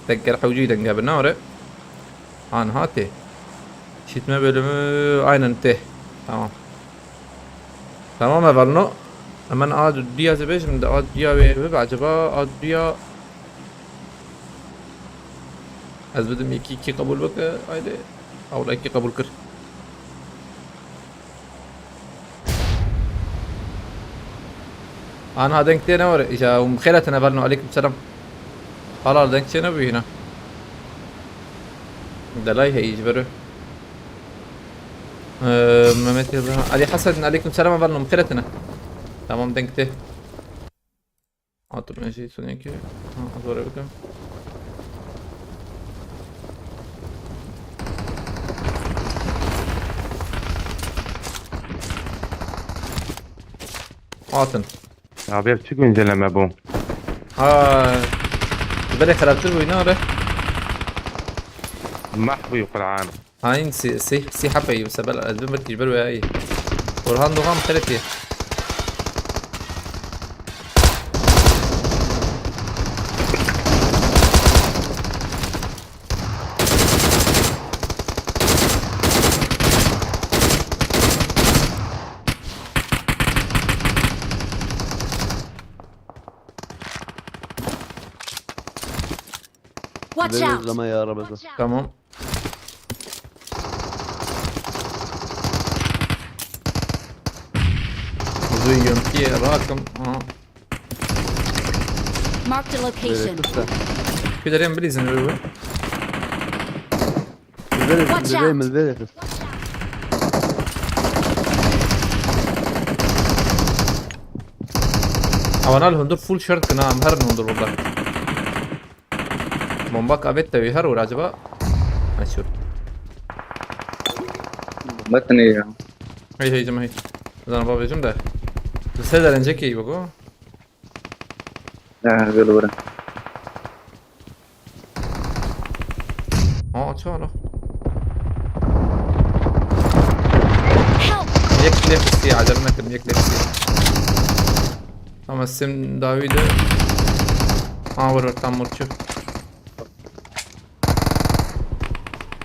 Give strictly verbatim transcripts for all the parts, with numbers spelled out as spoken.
Teker hewcî deng hebin, ne were? An hatê. Şîtme bölümü aynen tê. Tamam. Tamam, evelno. Hemen a duya zê bêjim de, a duya wê bibe, acaba a duya ez bidim iki iki kabul bike, haydi. Awla iki kabul kir. Anha deng tê ne were? Îja hûn bi xêr hatin, evelno, aleykum selam. Halal deng tê nebû hîna. Delay heyî ji ber wê. Ee, Mehmet Yıldırım. Ali Hasan, aleykum selam, evelno, bi xêr hatine. Tamam, deng tê. Hatim ben şey sonraki. Ha, zor bikim. Hatim. Abi, çi güncelleme bu? Ha. Belê xerabtir bû, ne öyle? Mahvu Kur'an. Hain si, si, si hepeyî, sebel ez bin belkî ji ber wê heyî. Orhan Doğan xeletî. Watch out! Zeme ya arabası. Tamam. Zuyum ki rakım. Ha. Marked a location. Nereye kısa? Gidelim bilizin öyle. Milvere, Watch milvere, out! Milvere. Avanal hundur full shirt kina, em her hundur burada. Bomba kavet de her ora acaba? Meşhur. Bomba tane ya. Hey hey cem hey. Zan baba cem de. Seder önce ki bu. Ha, böyle böyle. Aa, açı var o. Help! Yek lefsi, acele nekim, yek lefsi. Ama sim Davide. Ha, vur, vur, tam vur, çık.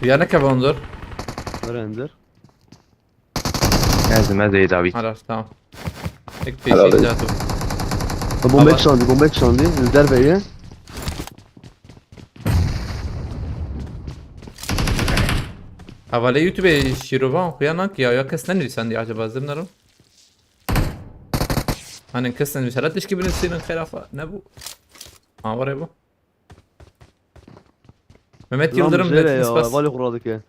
Ya ne kavundur? Öğrendir. Geldim, ez ey David. Halas, tamam. Tek Helal peşin olsun. Zaten. Bomba Ama- kişandi, bomba kişandi. Derbeyi. Havale YouTube şirovan xuya nak ya, ya kes ne nivîsandi acaba, zim nerim. Hani kes ne nivîs, hele tişkî binivîsînin xêrafa, ne bu? Ha, var ya bu. Mehmet Lan Yıldırım, jêre Metin ya, Ispas. Vali kura dike.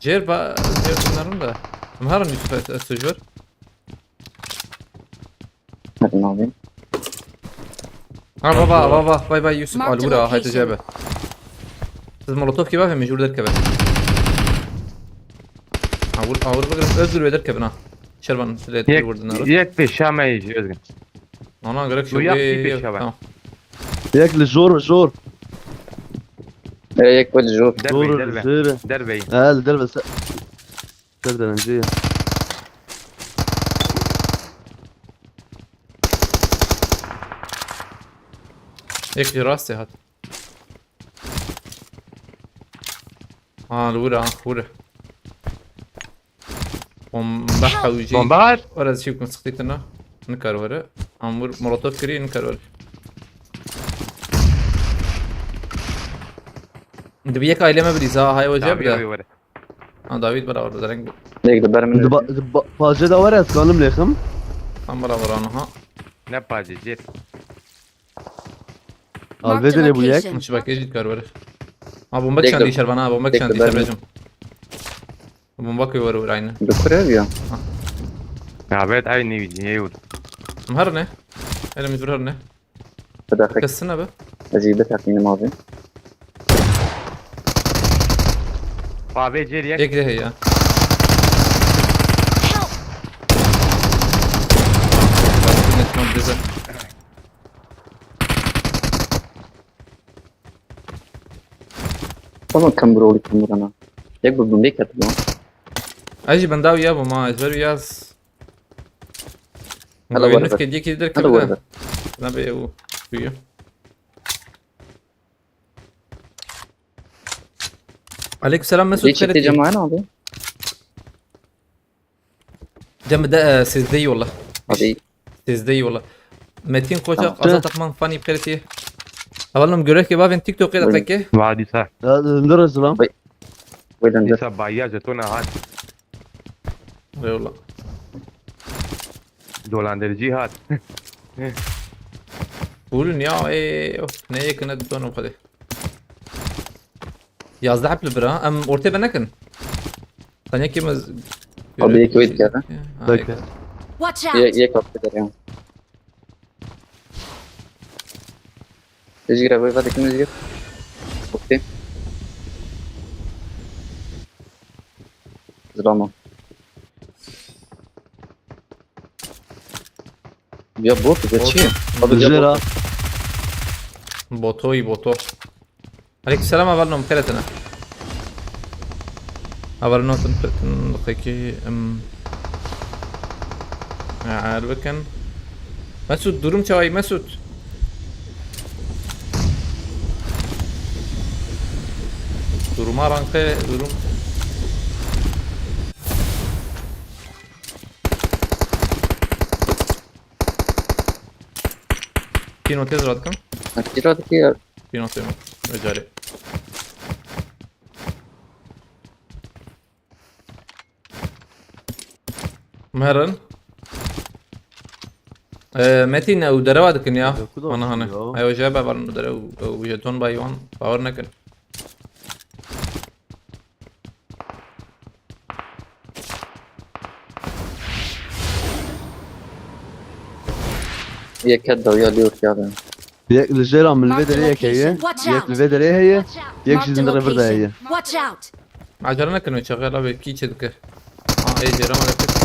Jêr ba, jêr bunların da. Em herin Yusuf Es-, Esujur. Bakın abi. Ha, baba, baba, bay bay Yusuf. Marked Al, vura, haydi location. Cebe. Siz molotof gibi bakın, mecbur derkeve. Ha, vur, ha, vur, bakın, özgür ve derkeve, ha. Şervan, şöyle Yek, vurdun abi. Yek peşame Özgün. Ana gerek Bu yok. Yok, yok, yok, yok, yok. Tamam. Yek li zor, zor. E, yek wê li zor. Derbeyi, Zor, derbe. Zor. Derbeyi. He, li derbe se-, ser derenci. Yek li rastê hat. Ha, li wir e, ha, wir e. Bomba hewcî. Bomba var. Were ez çî bikim, siqtî tine. Nikar were. Em wir molotof kirî, nikar were. Dibi yek aileme birîz ha, hay wece David bide. Abi were. Ha, David beraber de renk bu. Yek de ber min Di ba-, di ba-, pacê de were ez kanim lêxim. Tam beraber anha. Ne pacê, cêr. Al, Marked a vê dirê bû yek. Location. Şibakê jî dikar were. Ha, bomba Tek kişandî de, şervan ha, bomba tek de kişandî ber min. Şervecim. Bomba koy were were aynı. Bi kur ev ya? Ha. Ya, evet, aynı video, yewd. Em her ne? Elim bir her ne? Bir dakika. Kesin abi. Ez ê biteqînim abi. Abi, cêr yek. Yek de heye. Help! Bak, netman bize. Ama kam rolü kim vurana? Yek bu bundê ket bu. Ay jî benda ya bu ma, ez ver yaz. Hadi Goyunluk var. Hediye kedidir Hadi kedi. Var. Nabe bu. Büyü. Aleykum selam Mesut. Cem aynen abi. Cem de e, sizdeyî yolla. Abi. Sizdeyî yolla. Metin Koçak, tamam. Azat Akman, Fani Pereti. Hevalnom, görek ke bavên TikTokê de qeke. Vadîsa. Ya, dur selam. Vay. Vay lan. Dîsa bayiya jetona hat. Eyvallah. Dolandırıcı hat. Buyurun ya, ey, of, ne yakına dönüp hadi. Yazdeh hep li bira. Em ortê ve nekin. Tanya kim ez... Abi, yek wait kere. Ha, bekle. Yek. Watch out! Ye, yek kaptı kere. Özgür abi, hadi kim Özgür? Okey. Zilama. Ya bot, geçeyim. Abi, ya bot. Boto, iyi boto. Aleykümselam, hevalnom, xêr hatine. Hevalnom, xêr hatine, diqekî, em, eğer bikin. Mesut, durum çawa ye, Mesut? Duruma ranke, durum. Pîno têz radikim. Ha, têz radikî ya. Pîno têz mi? Ecarê. Merin. Ee, Metin, ew derewa dikin ya. Ana hane. Ew jê be barin dere, ew jeton baywan. Bawer nekin. Yek het dawiya lê û tiya de. Yek li jêra min li vê derê yek heye. Yek li vê derê heye. Yek jî li vir de heye. Acele nekin, çaxê la belkî çi dikir. Ha, ê jêra me dikir.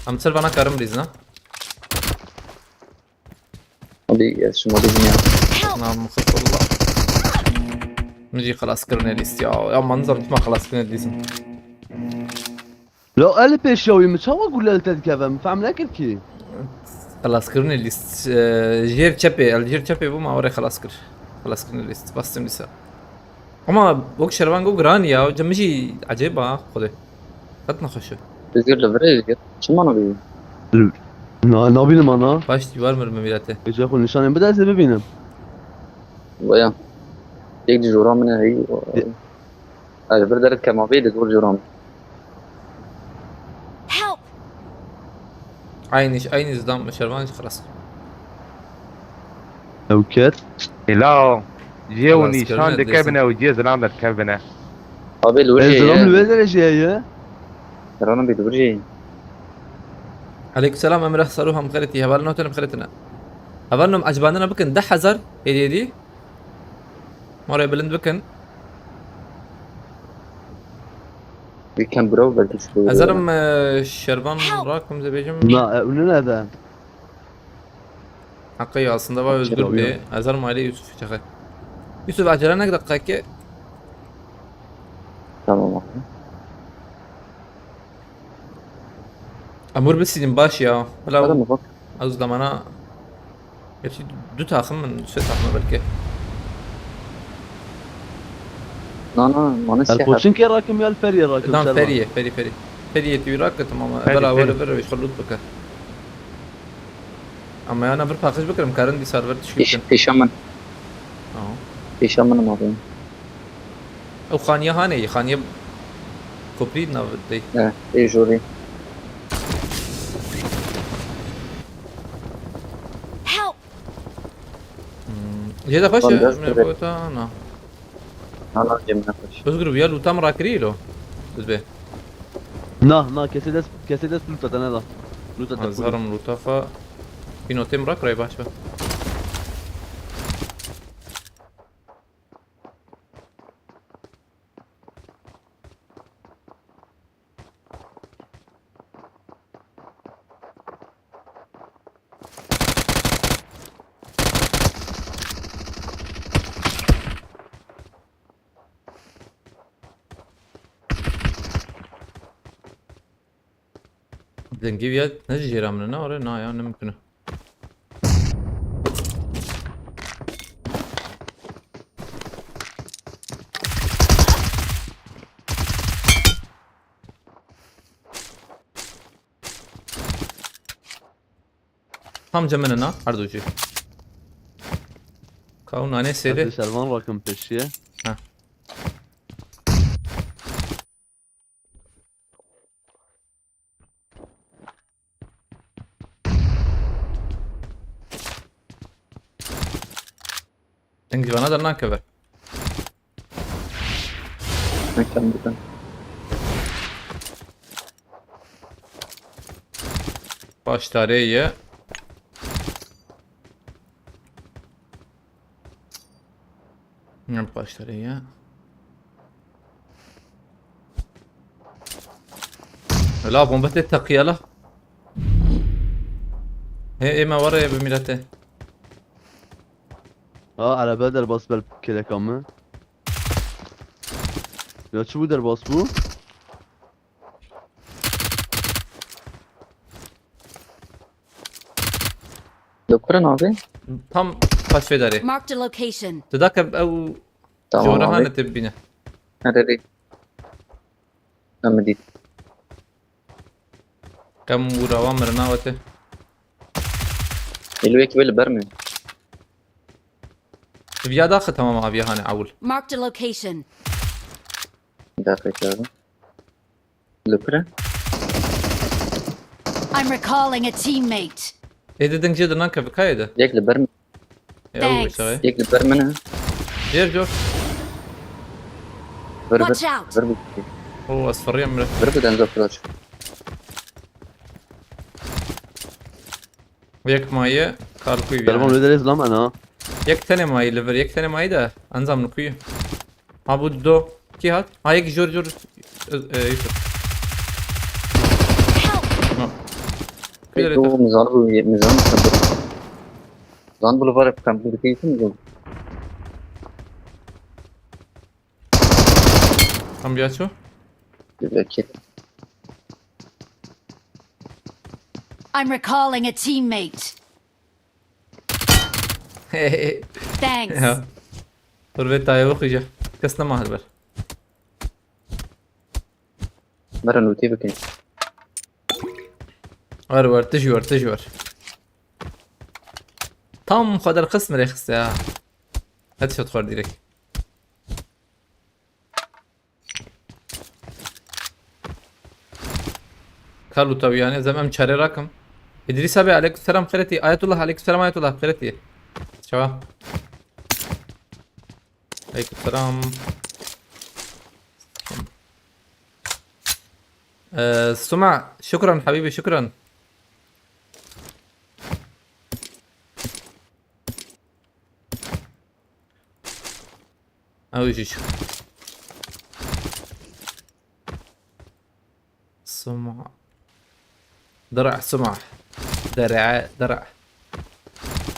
Em ser vana karim rîzna. Abi, ez şima dibînim. Help! Nam xifullah. Min jî xelas kirine lîst ya. Ya man nizam çima xelas kirine lîst. Lo, el pêşiya wî min çawa gule li te dikeve? Min fehm nekir kî. Xelas kirine lîst. E, jêr çepê, el jêr çepê bû, ma were xelas kir. Xelas kirine lîst. Bastım lîsa. Ama wek şervan got giran ya, ca min jî ecêb a, Xwedê. Qet nexweş e. Özgür li vir e, Özgür. Çima nabînî? Na, nabînim ana. Baş dîwar mir min mîrete. Êca xwe nîşanê bide ez ê bibînim. Vaya. Yek di jora min e, hey. Ye- Ez vir deret kema bê, di dor jora min. Help! Aynı iş, aynı izdam şervan xelas. Ew ket. Hela. Cihê û nîşan dikevine û cihê zilam dikevine. Abi, li wir jî zilam ye. Li wê derê jî heye. Zilam bî li wir jî. Aleyküm selam, Emre Saruhan, xeretî, hevalno tenim xeretine. Hevalnom ecbandina bikin deh hezar hêdî hêdî. Mare bilind bikin. We can bro, belki şu. Ezerim, e, şervan rakim ze bêjim. Na, e, unu ne de? Hakkı ya, aslında var Özgür Bey. Ezerim aile Yusuf çakı. Yusuf, acele ne kadar ki? Tamam abi. Amur bir silin baş ya. Bela. Hadi mi bak? Ez demana. Gerçi du takım mı, sê takım belki. Na, na, mane. El siyah. Poçinkê rakim ya li Feriyê rakim. Lan Feriyê, Ferî, Ferî. Feriyê tu rakim, tamam. Ferî, bela Ferî. Were bir xelut bike. Ama yana bir paqij bikirim, karin dîsa li vir tişkî bikin. Pêşa min. Aha. Pêşa min ma bî. Ew xaniye hane yî, xaniye koprî nav dey. Ne, ê jorî. Help! Hmm. Jê de xweş e, ne bota, na. Na, na, cem ne xweş. Özgür, ya lûta min rakirî lo? Biz be. Na, na, kesê dest, kesê dest lûta te neda. Lûta te. Ez herim lûta xwe. Pînotê min rakirayî baş be. Dengê ya ne jêra min e, ne ore, na ya, ne mimkun e. Tam cem min e na, her du jî. Ka û nanê sêdê. Ez şervan rakim pêşiye. Ha. Deng jî vana dernakeve. Mekan bikin. Paştarê ye. Ne paştarê ye. Wela bombe tê teqiye la. He, ê me were bi mîletê. Ha, erebe derbas bel kêleka min. Ya çi bû derbas bû? Li kur in abi? Tam paşvê derê. Marked a location. Tu dake ew Tamam jora abi. Hane te bibîne. Nerede? Em mi dît. Qem û rawa mirina wete. Êlwek wê li ber min. Viya daxe tamam aviya hane ewil. Marked a location. Daxe çavi. Li kur e? I'm recalling a teammate. Êdî deng jê di nan kevikayê de. Yek li ber min. Ya, Thanks. Yek li ber min e. Jêr cor. Vir, vir, Watch out! Vir bu. Oo, ez firriyem bire. Vir bu denize flaş. Yek maye, kar kuy Telefon yani. Öderiz lan bana. Yek tane maye li vir, yek tane maye de. Anzam li kuyu. Ha, bu do. Kî hat? Ha, yek jor jor. Ö-, e, Yusuf. Help! Ha. Kuyu Ê, dere tu tak. Mizan bu, mizan bu. Zan bu var, kamp bu keyfim bu. Tam bir aço. Peki. I'm recalling a teammate. Thanks. Ya. Dur ve tayo xija. Kes nema hal ber. Meren lûtê bikin. Wer wer, tij wer, tij wer. Tam xwe derxist, min rêxist ya. Headshot xwar direkt. Karlu tabi yani, zem em çare rakim. İdris abi, aleyküm selam, xêretî. Ayetullah, aleyküm selam, Ayetullah, xêretî. Çawa? Aleyküm selam. Ee, Suma, şükran habibi, şükran. Ew jî çi? Suma. Dira, suma. Dere, dira.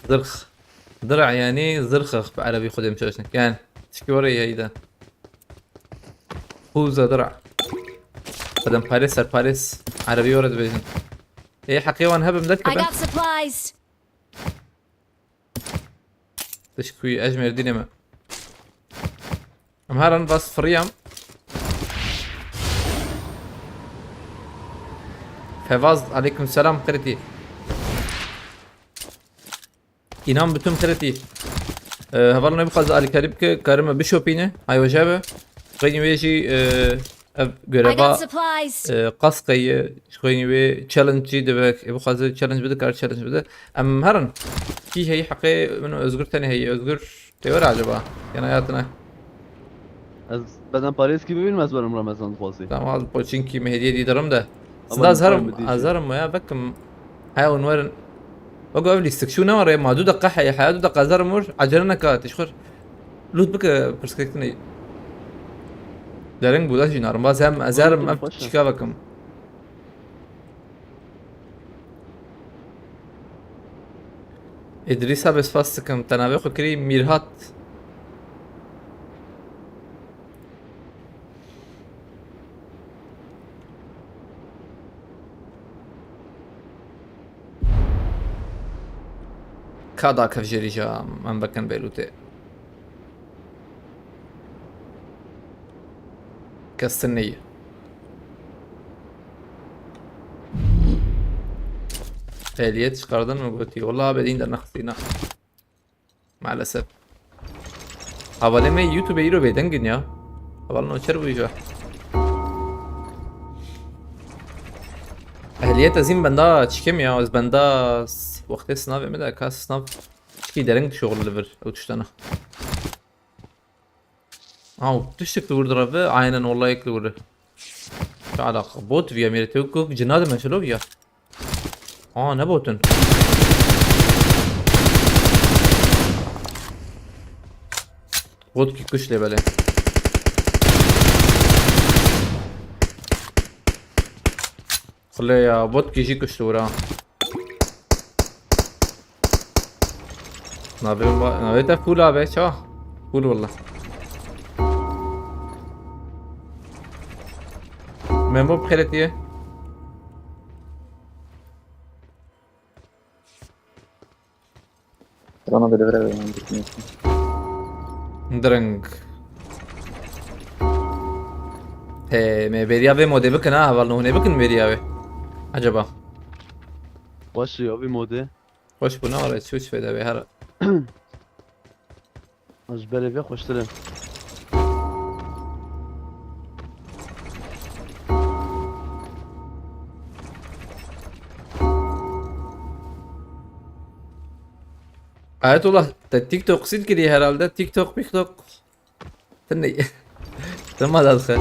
Zirx. Dira yani zirxix bi erebî xwedê min şaşnik. Yani tişkî were heyî de. Xuza dira. Xwedem parêz ser parêz. Erebî were dibêjin. Ê heqê wan hebim I derkevin. Got supplies. Tişkuyî, ez ji Mêrdînê me. Em herin bas firiyam. Fevaz, aleyküm selam, xêretî. Înan bitum xêretî. Ee, hevalno bixwaze alîkarî bike, karime bişopîne, hay weja be. Xeynî wê jî, ee, Ev I got göreva, supplies. E, kaskayı, ji xwe wê challenge jî dibe, e, bixwaze challenge bide, kar challenge bide. Em herin. Kî heyî heqê min û Özgür tenê heyî. Özgür, tê were acaba? Yana ya tine? Ez bedenparêzkî bibînim, ez werim Remezan dixwazî. Tamam, az poçinkî me hediye dî dirim de. Ama Sida ez herim, mutfağım ez diyecek. Herim ya, vekim. Heya hûn werin. Wek ev lîstik çû ne were, ma du deqa heye, heya du deqa ez herim wir, acele neke, tişxur. Lût bike pirsgirêk tune. Dereng bû, da jî narim. Baz hem ez herim, em çika vekim. Îdrîsa, bi spas dikim. Te navê xwe kirî Mîrhat. Ka da kevjerî ja em vekin bêlûtê. Kes tune ye. Ehliyet çıkardın mı gotî? Wala abi dîn de nexistîna. Maalesef. Hevalê me YouTube îro bêdeng in ya. Heval noçer bû îja. Ehliyet ez hîn benda çikim ya, ez benda s-, wextê sınavê min de ka sınav çikî dereng dişoxil li vir ew tiştana. Aw, tiştek li wir direve, aynen wala yek li wir. Çi alaqa? Bot viya mêrê tewk gok cina de meşelo viya. Aa, ne botun? Bot ki kuş lê belê. Xulê ya, bot ki jî kuşt wira. Navê ma-, navê te full abi, ça? Full wala. Memo bi xêrê tî ye. Rana bile vere ben gitmiyorsun. Drink. He, me beriya vê modê bikin ha, heval nû hûn ê bikin beriya vê. Acaba? Baş ya vê modê. Xweş bû, ne were çû çi fêde wê her. Ez berê vê xweştir e. Ayetullah, te TikTok sil kiriye herhalde. TikTok, TikTok. Tine. Tamam da dixwe.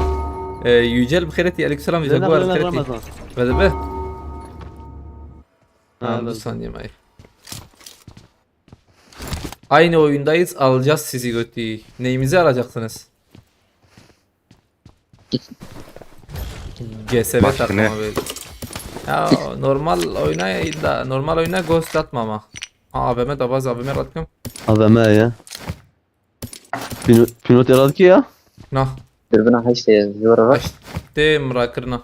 Ee, Yücel bi xêretî, aleykümselam, Yücel, bu arada bi xêretî. Ramazan. Vedibe? Ha, Ha, dur evet. Saniye may. Aynı oyundayız, alacağız sizi götü. Neyimizi alacaksınız? G S B Başka takımı ne? Böyle. Ya normal oynayın da, normal oyuna ghost atma ama. Aa, A V M da bazı A V M atdım. A V M ya. Pino-, Pinot yaratki ya. Nah. Dürbüne heştê zor var. Heştê mırakırna.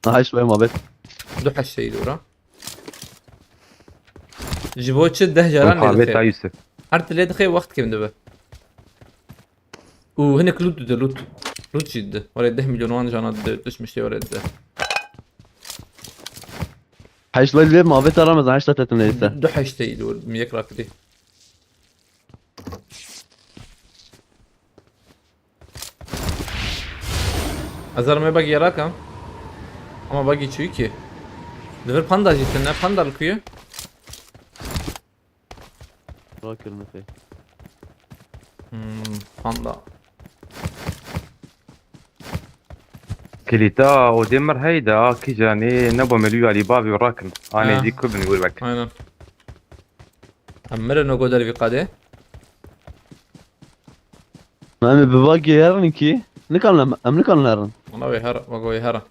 Ha, heşt ve mabet. Du heşteydi ora. Ji bo çi deh caran lê Muhabbet dixê. Ha Yusuf. Her tu lê dixê wext kêm dibe. Û hinek loot dide, loot. Loot jî dide. Oraya deh milyon wan cana dide, tişt miştê oraya dide. Heşt ve lê mabet aramaz, heşt te tune ise. Du heşteydi ora, yek rakidî. Ez armê bagî yê rakim. Ama bagî çûyî ki. Li vir panda jî tune, panda li ku ye? Rakirine fê. Hmm, panda. Kilîta odê mir heyda, kîjanê nebo melû alî bavî rakin. Anê Ha. Jî ku bin wir wek. Aynen. Em mirin o goder vî qadê. Em ê bi vagê herin kî? Nikan em, em nikan herin. Ona wê her, vago wê herin.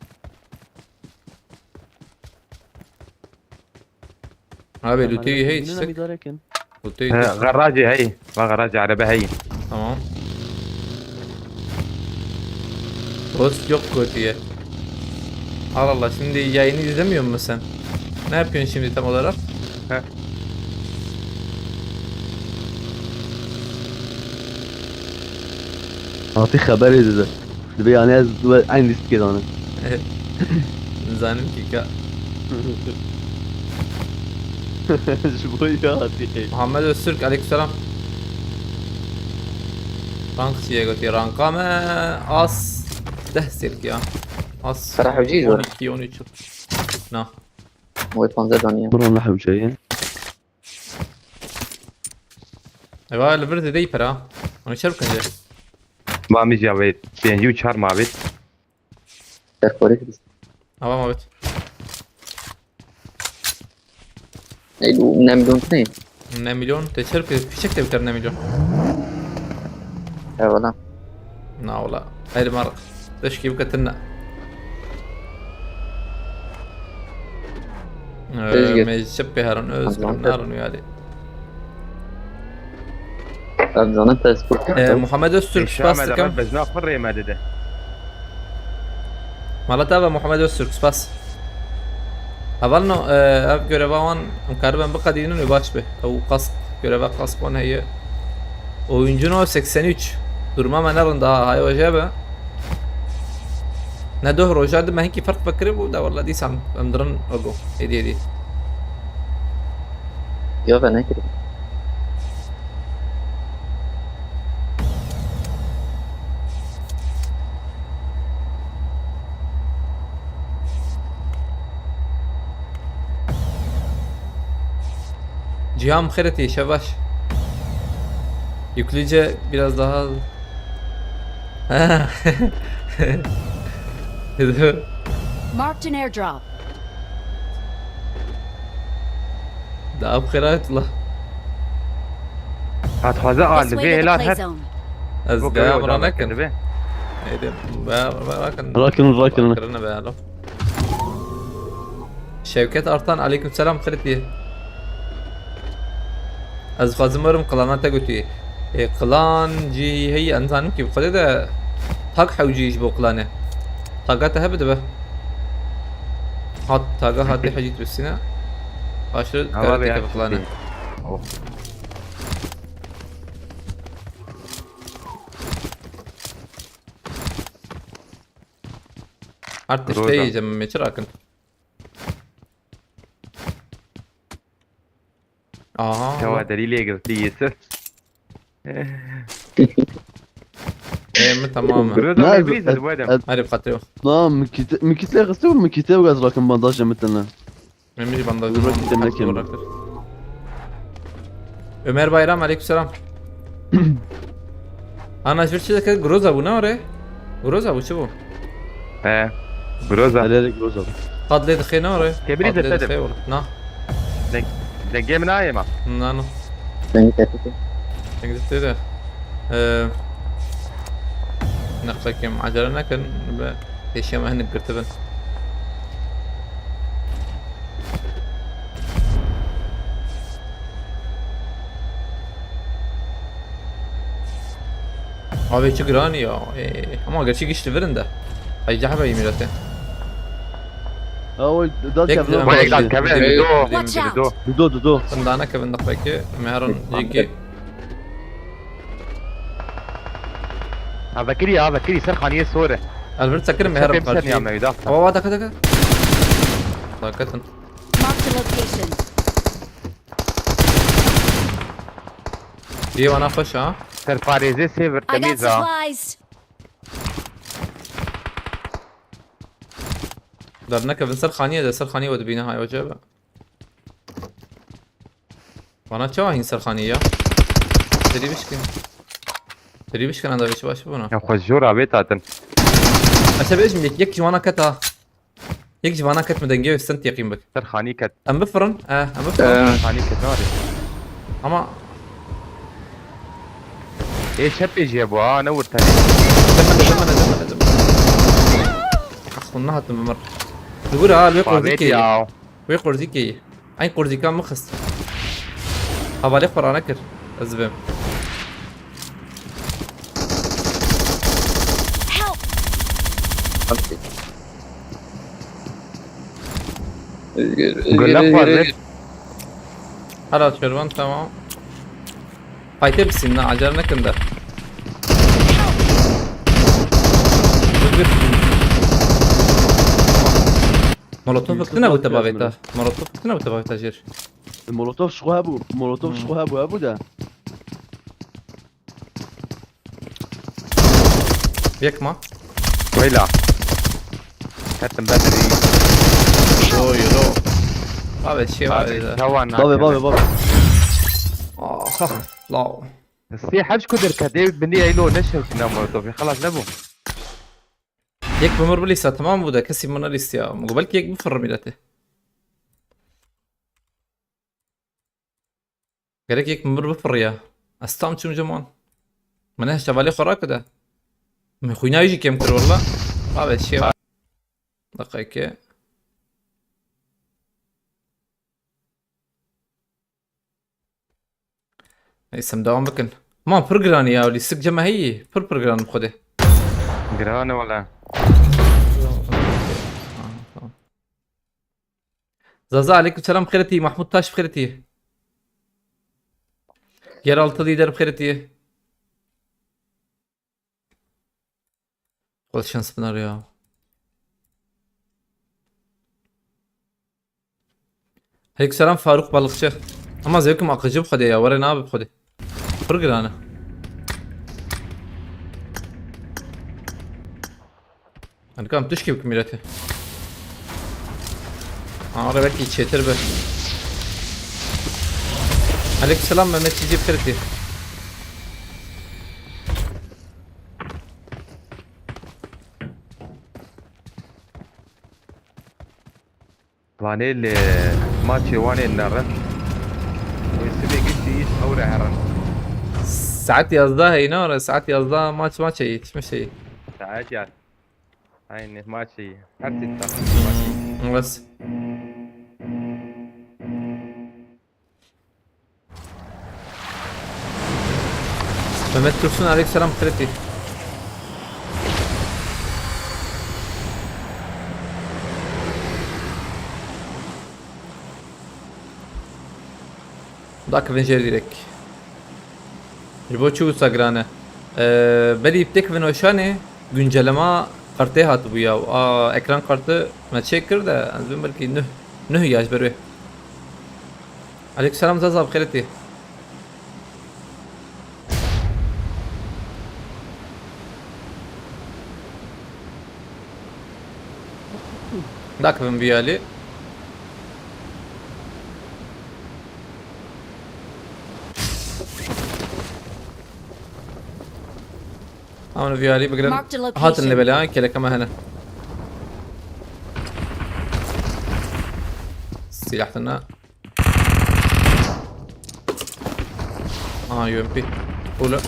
Abi, lûtê wî hey, çiçek? Lûtê wî He, hey. Garajê hey. Va garajê erebe hey. Tamam. Post yok kötüye. Allah Allah, şimdi yayını izlemiyor musun sen? Ne yapıyorsun şimdi tam olarak? He. Hatî xeberê dide. Dibe yani ez we eyn lîstikê dane. Zanim ki ka. Ji bo ya hatî. Muhammed Öztürk, aleykümselam. Rank çiye gotiye, ranka me as deh sêlk ya. As Ferah Hocî zor. On iki, on üç. Na. Wê panzdeh daniye. Bro ne hewce ye? Eva, li vir zêde yî pera. Onu çer bikin jê. Ma min jî avêt. Pêncî û çar ma avêt. Serxorî kiriş. Ava ma avêt. Ey, bu ne milyon ne? Ne milyon? Te çer kir, fişek te biter ne milyon. Eyvallah. Na wala. Haydi marq. Teşkî bike tine. Özgür. Me çep pê herin, Özgür, Allah'ım. Narin uyali. Em zanin te spor. Ee, Muhammed Öztürk, spas dikim. Bejna xwe rê me dide. Mala te ve Muhammed Öztürk, spas. Hevalno, e, ev göreva wan em kariben biqedînin û baş be. Ew kask, göreva kask wan heye. Oyuncu no seksen üç. Duruma me ne rind ha, hay oje be. Ne doh roja di me hinkî ferq vekiribû, da walla dîsan em dirin ogo. Êdî êdî. Ya ve nekirî. Cihan xêretî, şebaş. Yükleyince biraz daha... Marked an airdrop. Da ab xêra la. Hat xwaze a li vê hêla her. Ez be amra nekin. Heydi be amra nekin. Rakin, rakin. Kirine be alo. Şevket Artan, aleyküm selam, xêretî. Ez xwazim werim klana te gotî. E, klan cî heyî, em zanin ki bi xwedê de tak hewcî ji bo klane. Taga te hebe dibe. Hat, taga hatê hecî tibistîne. Aşırı karate ke bi klane. Oh. Her tiştê cem me çi rakin. Aha. Kewa delîlê girtî Yusuf. Ê, min tamam e. Groza ne, me ez, birîz ez, ez, bu adam. Hadi, xatir yok. Na, mikite, mikite xiste û mikite û ez rakim bandajê min tene. Min jî bandajê min. Dur, rakim, rakim. Ömer Bayram, aleykümselam. Ana, ji vir çi dike? Groza bû, ne ore? Groza bû, çi bû? He. Groza. Hele, groza bû. Qad lê dixê, ne ore? Kebirî. Qad lê dixê, wala. Na. Deng-, dengê min nayê ma. Na, na. Dengê te. Dengê te de. Ee, neqlekim, acele nekin. Be, pêşiya me hinek girtibin. Abi çi giranî ya. Ee, ama gerçi giş li vir in de. Ay cehbe yî mîrete. Ha, o da kevin. Vay, da kevin, dido. Dido, dido. Dido, dido. Sindana kevin da peki. Meharon jiki. Ha, vekirî ya, vekirî ser xaniyê sor e. Elbir çekirim, meharon karşî. Wa, wa, daka, daka. Dakatin. Marked a location. Bî wana xweş ha. Serparêzê sêvir temiz ha. I got supplies. Dernekevin ser xaniyê de, ser xaniyê we dibîne, hay ocabe. Bana çawa hîn ser xaniyê ya? Serî bişkin. Serî bişkin, anda bir şey baş buna. Ya xwe jor avê tatin. Aşağı bir yek, yek ji wana ket ha. Yek ji vana ket, min dengê wê stun teqîn bik. Ser xanî ket. Em bifirin. Eh, em bifirin. Eh. Xanî ket, nare. Ama Ê, çepê jê bû, ha, ne wir tenê. Demene, demene, demene, demene. Ah, hûn nehatin bi mir. Li wir ha, li wê Xwedê qurdikê. Ya. Wê qurdikê. Eyn qurdika min xist. Hevalê xwe rane kir. Ez dibêm. Help! Özgür, Özgür, Özgür, Özgür. Hala çervan, tamam. Fight'e bitsin lan, acele nekin de. Özgür. Molotov biktine bu tebaveta. Molotov biktine bu tebaveta jir. E, Molotov şixwe hebû. Molotov şixwe hebû, hebû de. Yek ma. Weyla. Ketim ben de bir. Yo, yo. Abi, şey var ya. Bavê, bavê, bavê. Ah, lao. Sê hevç kudir ke David bindi eylo ne şevkine Molotov. Xelas ne bu? Yek bimir bilîsa, tamam bu da kesî min lîst ya. Min got belkî yek bifirre mîletê. Gerek yek min bir bifirriya. Ez tam çûm ciman. Min ne heştevalê xwe rakide. Min xwîna wî jî kêm kir walla. Abi şey. Deqeke. Neyse, em devam bikin. Ma pir giranî ya, lîstik cem heyî. Pir pir giran bi xwedê. Giran e wala. Tamam. Zaza, aleyküm selam, bixêretî. Mahmut Taş, bixêretî. Yeraltı lider, bixêretî. Xwedê şans bidar ya. Aleyküm selam, Faruk Balıkçı. Ama zevkim akıcı bi Xwedê ya, were nabe bi Xwedê. Pir giran e. Hani kam tişkî bikim mîrete. Ara belkî çêtir be. Aleykümselam Mehmet Çiçek Kırıklı. Vanê li maçê wan ê nerin. Wê sibê giştî îş ew re herin. Saet yazdeh heyna re, saet yazdeh maç maç heyî, çi şey. Saet ya. Aynı maç heyî. Her şey tatlı maç heyî. Hmm, evet. Mehmet Dursun, aleykümselam, kredi. Dakivin jêr direk. Ji bo çi wisa giran e? Ee, belî têkivin weşanê, güncelleme kartê hatibû ya. A, ekran kartı me çêkir de, ez bim belkî nuh, nuh ya ji ber wê. Aleykümselam Zaza, bi xêr tê. Dakivim vî alî. Em vî alî bigirin. Marked a location. Hatin lê belê, ha, kêleke me hene. Silah tune. Aha, U M P. Ula.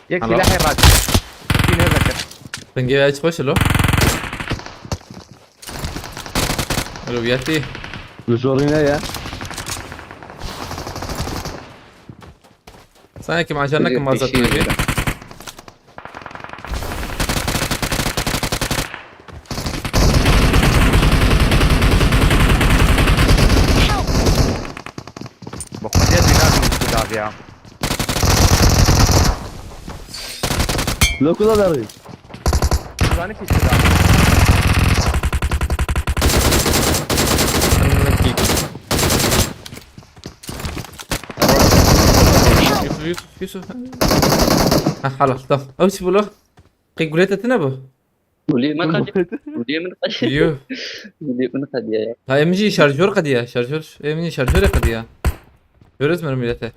Yek Helal. Silahê rast. Yine bakın. Pingê hiç xweş lo. Alo, Yati. Li zorî ne ye? Sanki maşa nekim mazat. Bi xwedê dînar min ku daviya. Lo ku da derî? Zanî pîs ku daviya. Yusuf, Yusuf, Yusuf. Ha, halal, tamam. Ew çi bû lo? Qey gulê te tune bû? Gulê me qediya. Gulê min qediya. Yo. Gulê min qediya ya. Ha, em jî şarjör qediya, şarjör. Em jî şarjörê qediya. Görüyoruz mu millete?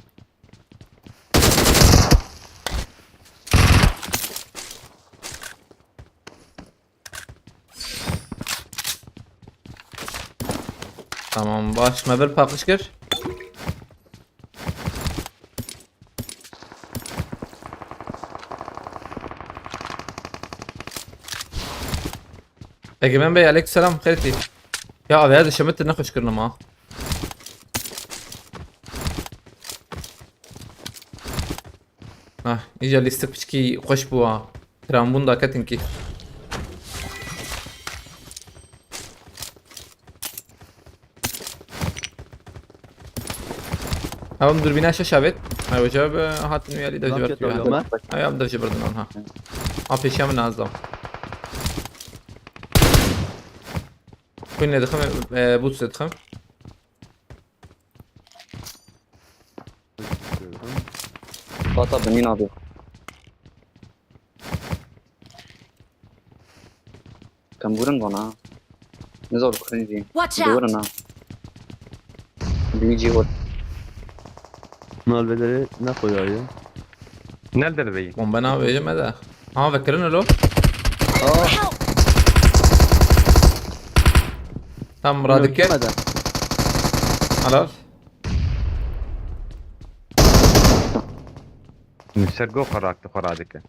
Tamam, baş me bir paqij kir. Egemen Bey, aleykümselam, xêr tî. Ya, avêya dişemit ne xweş kirin ama. Ah, îca lîstik piçkî xweş bû ha. Kiranbûn da ketinkî. Ew em durbîna şeş avêt. Ew ca bi hatin wî alî dev ji ber tûye. Ew em dev ji birdinan ha. A pêşiya min nazdam. Xwîn lê dixim, e, boots lê dixim. Bata binî nabê. Kemburin vana. Ne zor kurin jî. Watch out! Durin ha. Büyücü vur. Nalbeleri ne koyuyor ya? Nerede beyi? Bomba ne yapıyor yeme de. Aha, vekirin alo. Aa. Help! Tam Murad'ı kes. Yemeden. Alal. Ser go xwe rakti xwe radike.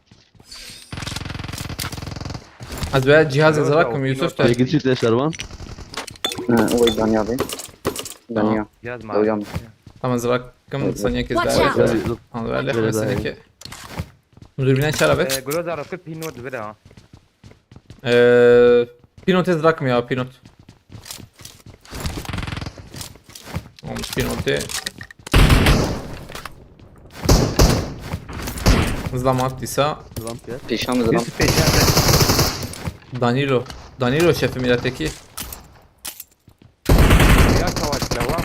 Ez ve cihazê zirakim Yusuf te. Peki çi te şervan? Ha, o danya be. Danya. Tamam. Cihaz mı? Danya. Tamam, zirakim saniye kes. Watch out! Tamam, ver lef saniye ke. Müdür binen çara be. Ee, Groza rakı pino dibire ha. Ee, Pinot ez rakim ya, Pinot. Olmuş Pinot'e. Zlamat dîsa. Zlam kir. Pêşan min zilam. Yusuf pêşiya te. Danilo. Danilo şefê mîletekî. Ya savaş lewa.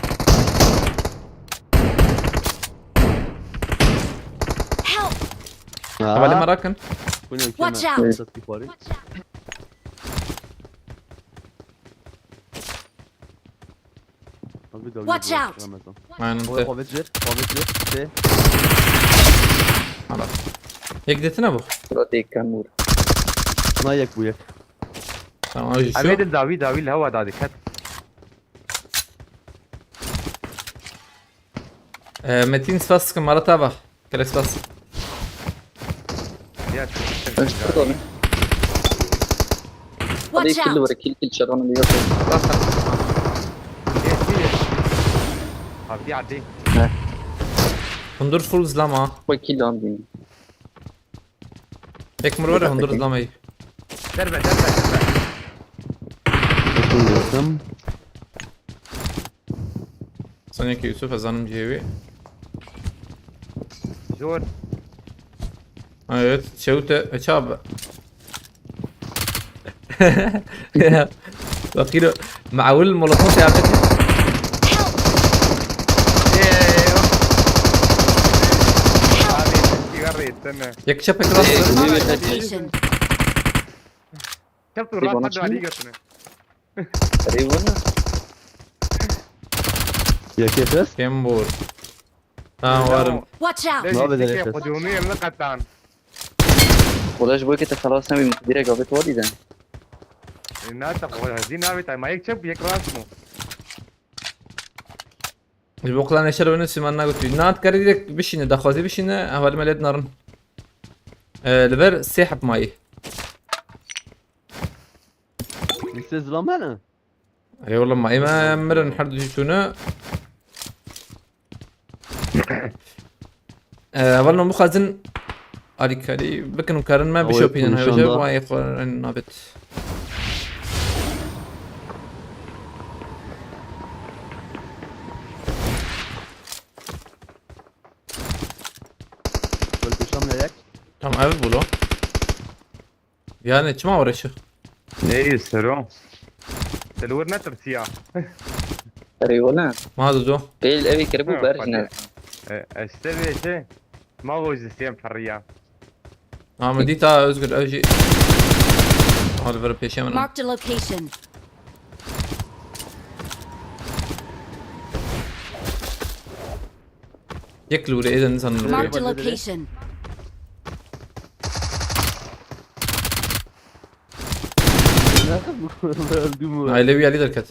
Help! Hevalê me rakin. Hûn ê Watch kême out! Sat kî xwarî. Watch out! Aynen Oy, te. xwe vecir, xwe vecir. Te. Ana. Yek dêtine bu. Surat êkan bûr. Na yek bû yek. Tamam, jî şu. Evê din dawî dawî li hewa da diket. Ee, Metin spas sıkın, Marat abi. Kere spas. Ya Ön çıktı onu. Hadi Watch kill out! var, kill kill çaranı bir yok. Abi hadi. Hundur full zlama. Bu kill aldım. Tek mur var ya, hundur zlama. Derbe derbe derbe. Bakın gördüm. Sonraki Yusuf Ezan'ın cevi. Zor. Evet, çewte, e, çab. Bakiro, معول molotof yaptı. Eee. Abi sigara etsene. Yak çap ekran. Marked a location. Çap tu Bir bana rahat çıkmıyor. Ali götüne. Reyvana. Yek ses. Kembur. Tamam, varım. Watch out! Lezi Abi, çeke nereye? Kucunu eline katan. Wala ji bo yekê te xelas nebî, direkt avê tu dî de. E, na te xwe hezî navê te. Ma yek çap yek rast mı? Ji bo qlan eşer wene Süleyman nagotu. Na, dikarî direkt bişîne, daxwazî bişîne, hevalî me lê dinarin. Ee, li ber sê heb mayî. Lise zlam hene. Ey wala ma ême mirin her du jî çûne. Ee, hevalno bixwazin alîkarî bikin û karin me Awê bişopînin konuşan hewce da. Vay xwe nabit. Böyle konuşan ne yak? Tam ev bûlo. Yani çima uğraşır? Ne sero? Te li wir netirsiya. Reyvana. Ma dudu. Pêl evê kiribû Ha, berj hadi. Ne. E, ez te vê şey. Ma o ji siyem ferriya. Ama dîta Özgür ev jî. Hadi ver pêşe min. Marked a location. Yek li wire êden nizanin li wire. Marked a location. Öldüm mü? Aile üyeliği derket.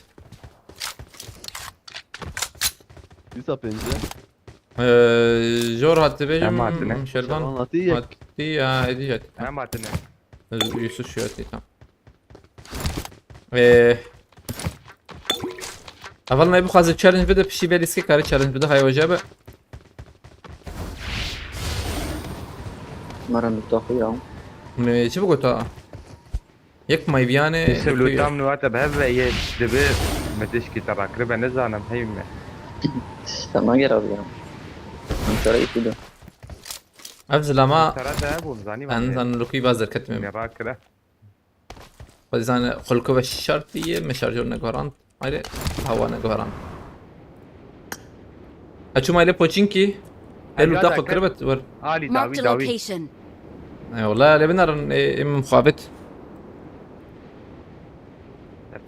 Lisa pence. Ee, Jor hattı bejim. Tamam, hattı ne? Şervan. Şervan hattı yek. Hattı ya, hediye hattı. Ne matine? Yusuf şu hattı tam. Ee, Evel ne bixwaze challenge bide, pişî belî ske kare challenge bide, hay hoca be. Mara nokta xwe ya. Me çi bigota? Yek mayviyane. Îşte tam nû hate bi hev ve yê dibi me tişkî te rakiribe nizanim heyî me. Tamam gel abi ya. Em çare ipî de. Ev zilama Tara te hebû zanî en zan lukî vaz derketime. Me rakire. Xwedî zane xulku ve şartî ye, me şarjor neguherand. Ayrı hava neguherand. Eçûm ayrı poçinkî. El Ay, uta ya xwe da kiribet wer. Alî Marked dawî a dawî. Location. Ey wala lê binarin, e, em muxabit.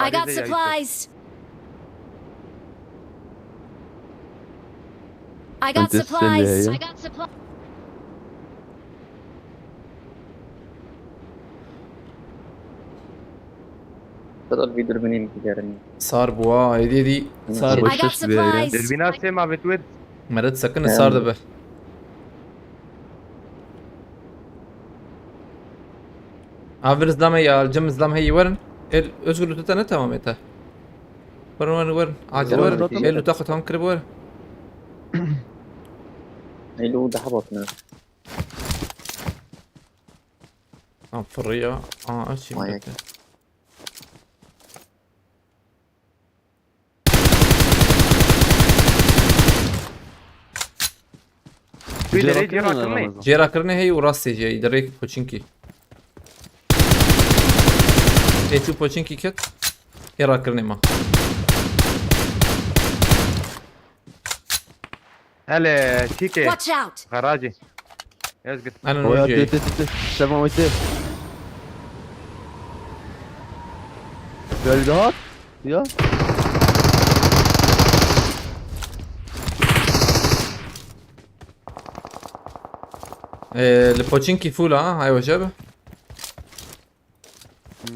I got supplies. I got Antes supplies. seni- I got supplies. Bedel bir dürbünü mi giderim? Sar bûa, êdî êdî sar. I got Boş ver ya. supplies. Dilbîna sê ma bi tu wêr. Meret sakın Yani. sar dibe. Avir zlame ya, cem zlam hey werin. El Özgür lütfen ne tamam ete. Werin werin werin. Acil Tamam, werin. tamam. El lütfen tamam kırıp werin. Elo daha bakın. Tamam fırıya. Aa açayım Vay. bekle. Wî derê cêra kirinê hey û rastê jî, derê Poçinkî. Ê tu Poçinkî ket. Ê rakirinê ma. Hele, çîkê. Watch out! Garajê. Ez git. Ana Oya, nojê. Tê, tê, tê, tê. Sevan, oy, tê. Geldi hat. Ya. Ee, li Poçinkî full ha, hay weşe be. Hmm.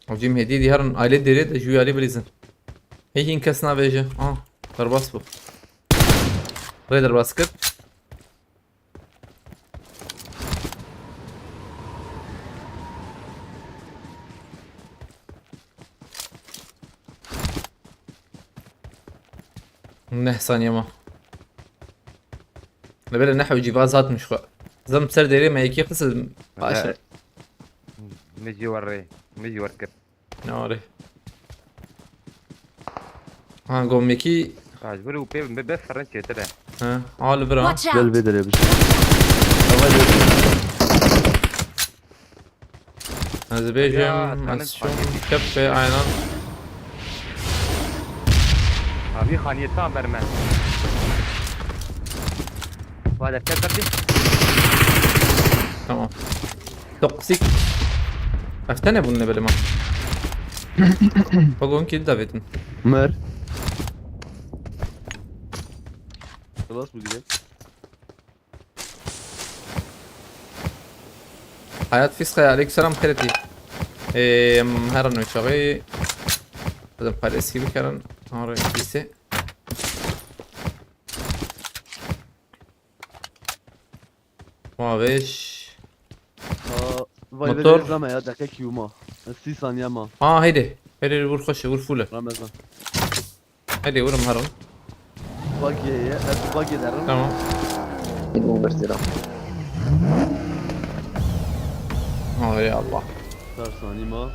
Hocam hediye diye her an aile deri de jüyali bilizin. Hey, hin kes navêje. Ah, derbas bu. Rê derbas kir. Neh saniye ma. Li bere neh û cîvaz hatmiş xwe. Zim ser derê me yekî xisil. Paşe. Min jî wer rê. Min jî wer kir. Nare. Ha, gomekî. Ka ji vir û pê be, be firin çêtir e. Ha, al bira. Watch out! Gel vê derê biçin. Ez bêjim, ez şûm, kep be aynen. Abi xaniyê tam berme. Vade, kep, kep. Tamam. Toksik. Ev tene bunun ne bölüm ha? Bak on kill davetin. Mer. Klas bu direkt. Hayat Fiskaya, aleykümselam, xêretî. Em, her an çaxê. Dedim paylaşı gibi karen. Tanrı ise. Mavêş. Aa, vay be, motor. Zame ya, dakika ki uma. Sî saniye ma. Aa, heydi. Heydi, vur xweş, vur full. Ramazan. Hadi vurun harun. Buggy ye, ez buggy derim. Tamam. Bin Uber zira. Ay Allah. Çar saniye ma.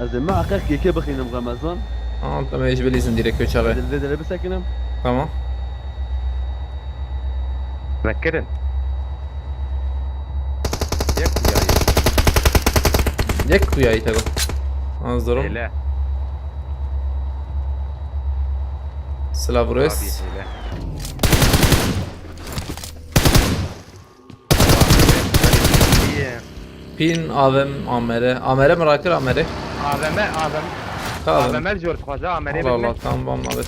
Ez ê muhakkak yeke bixînim Ramazan. Tamam, tamam, hiç bilirsin direkt köçağı. Vê derê bisekinim. Tamam. Vekirin. Yek kuyayı. Yek kuyayı tabi. Az durum. Öyle. Silah vuruyoruz. Abi, öyle. Pin A V M amere. Amere mi rakir amere? A V M, A V M. Tamam. A V M jor xwaza amere. Allah Allah, tamam, abi.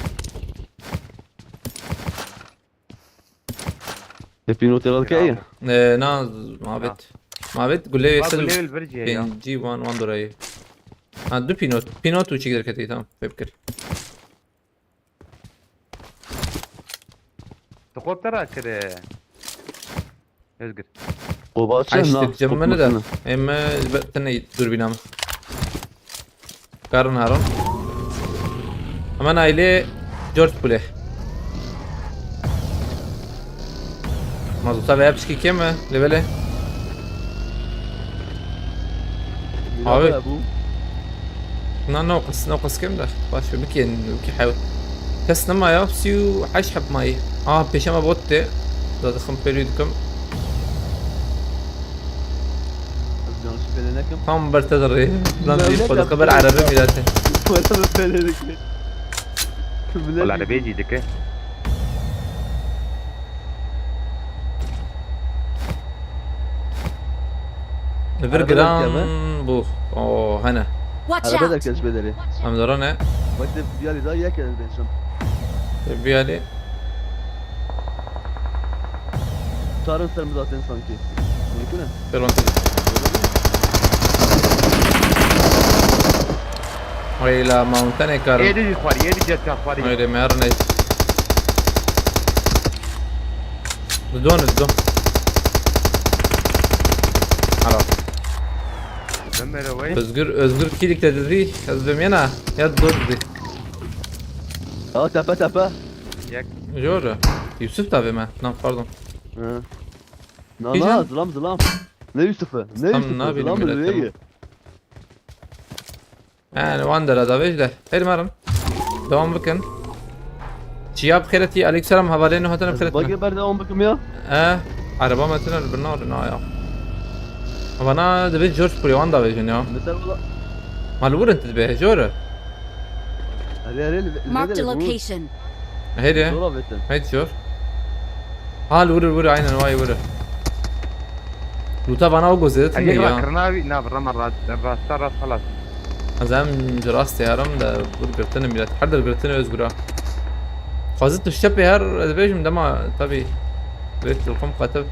Te pînotê re dikeye? Ee, na, mabet. Mabet, gulê sed û pêncî wan, wan dorayê. Ha, du pînot. Pînot û çik derketî, tamam. Feb kir. Tu xwe te rakire. Özgür. Qobaçe na. Eştik cem mene de. Em, be, tene durbîna min. Karin haron. Hemen aile George Pule. Mazota veya pişki kêm mi? Levele. Abi. Na, no qas, no qas kêm de. Baş bir ki, ki hev. Kes nema ya, sî û heşt heb mayî. Aa, pêşe me bot tê. Da dixim pêlû dikim. Ez yanlış pêle nekim. Tam ber te de rê. Lan bir xwe dixim ber erebe mîlete. Xwe de pêle dikim. Wala dibê jî dike. Li vir giran bû. O, hene. Watch out! Araba derkez bê derê. Em dara ne? Bak de biyalî da yek ez benşim. Biyalî. Çarın ser mi zaten sanki. Mümkün e? Pêlwan tê. Weyla, mountain ê karim. Êdî jî xwarî, êdî cetka xwarî. Weyla, me arne. Didon, didon. Alo. Özgür, Özgür kilik te dizî, ez bimêna, ya didon dizî. Ya tepe, tepe. Yek. Jor. Yusuf da bime. Lan, pardon. Hı. Na, na, zilam, zilam. Ne Yusuf'u? Ne Yusuf'u? Zilam mı? Yani, wan dera da vej de. Her marim. Devam bikin. Çiya bi xêretî, aleyküm selam, hevalên hatine bi xêretî. Bagê berdewam bikim ya. E, araba me tine li birna rina ya. Vana dibê jor ji pulê wan davêjin ya. Li ser wala. Ma li wir in tu dibê, jor e? Erê, erê, li, li Marked a location. Heyre. Zor avêtin. Hey jor. Ha, li wir, wir, aynen, vay wir. Lûta vana o gozê tune ya. Rakirina wî, na, rema rast, rasta rast xelas. Ez em ji rastê herim de wir girtin millet. Her der girtin öz gura. Xwazit tu şepê her, ez bêjim dema, tabii. Wê telekom xwe tev.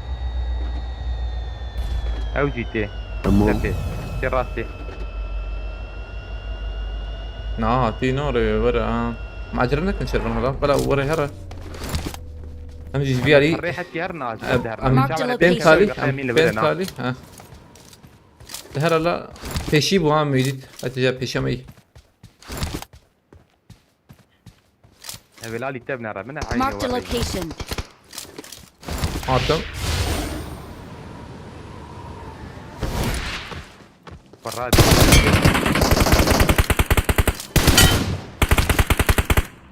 Ew jî tê. Tamam. Şepê. Tê rastê. Na, tî no rê were ha. Macera nekin şervan hala. Bela were here. Em jî ji vî alî. Rê hetî her na, em, her em, na. Marked a location. Pên talî, em, pên talî, ha. Her hala pêşî bû ha, Mecîd. Hatice pêşe me yî. Hevelalî tev nere min e, aynı. Marked a location. Hatim. Ferhat.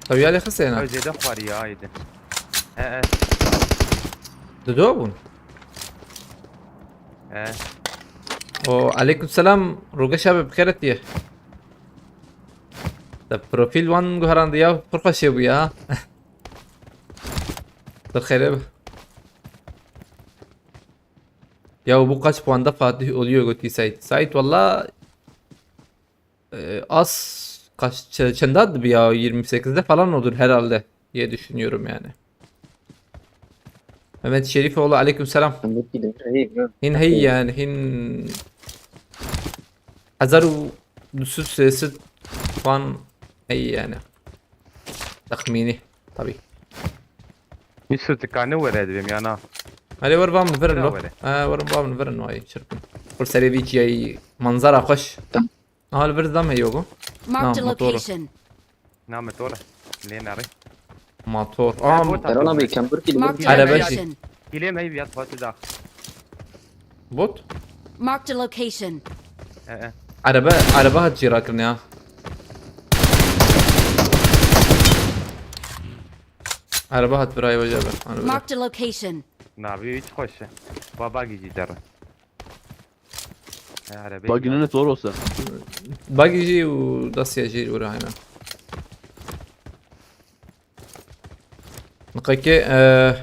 Tabii ya, lexiseyna. Zêde xwarî ya, haydi. He, he. Dido bûn. He. O, aleyküm selam. Rogeş abi, bi xêret diye. Te profîl wan guherand ya, pir xweş bû ya. Te xêre be. Ya bu kaç puanda Fatih oluyor gotî Sait. Sait valla, e, az kaç, ç-, çenda dibi ya, yirmi sekizde falan olur herhalde diye düşünüyorum yani. Mehmet Şerifoğlu, aleyküm selam. Hin hey yani, hin hezar û du sed sêsed fan hey yani. Tahmini, tabii. Yusuf, dikane were dibêm ya na? Hadi ver bam verin lo. Were. Ha, ver bam verin vay çırpın. Kur serê vî çiyayî manzara xweş. Aha, li vir zam heye ku. Marked a location. Na, motor. Lê nerê. Motor. Aa, bot Erhan abi, kempir kili. Marked a location. Kilê me yat batu da. Bot? Marked a location. E, e. Araba, araba hat cira kirin ya. Araba hat birayê vaca be. Marked a location. Na, bir hiç hoş. Baba gici der. Bagî ne zor olsa. Bagî jî û dasiya jî û rahayna. Niqekê, e,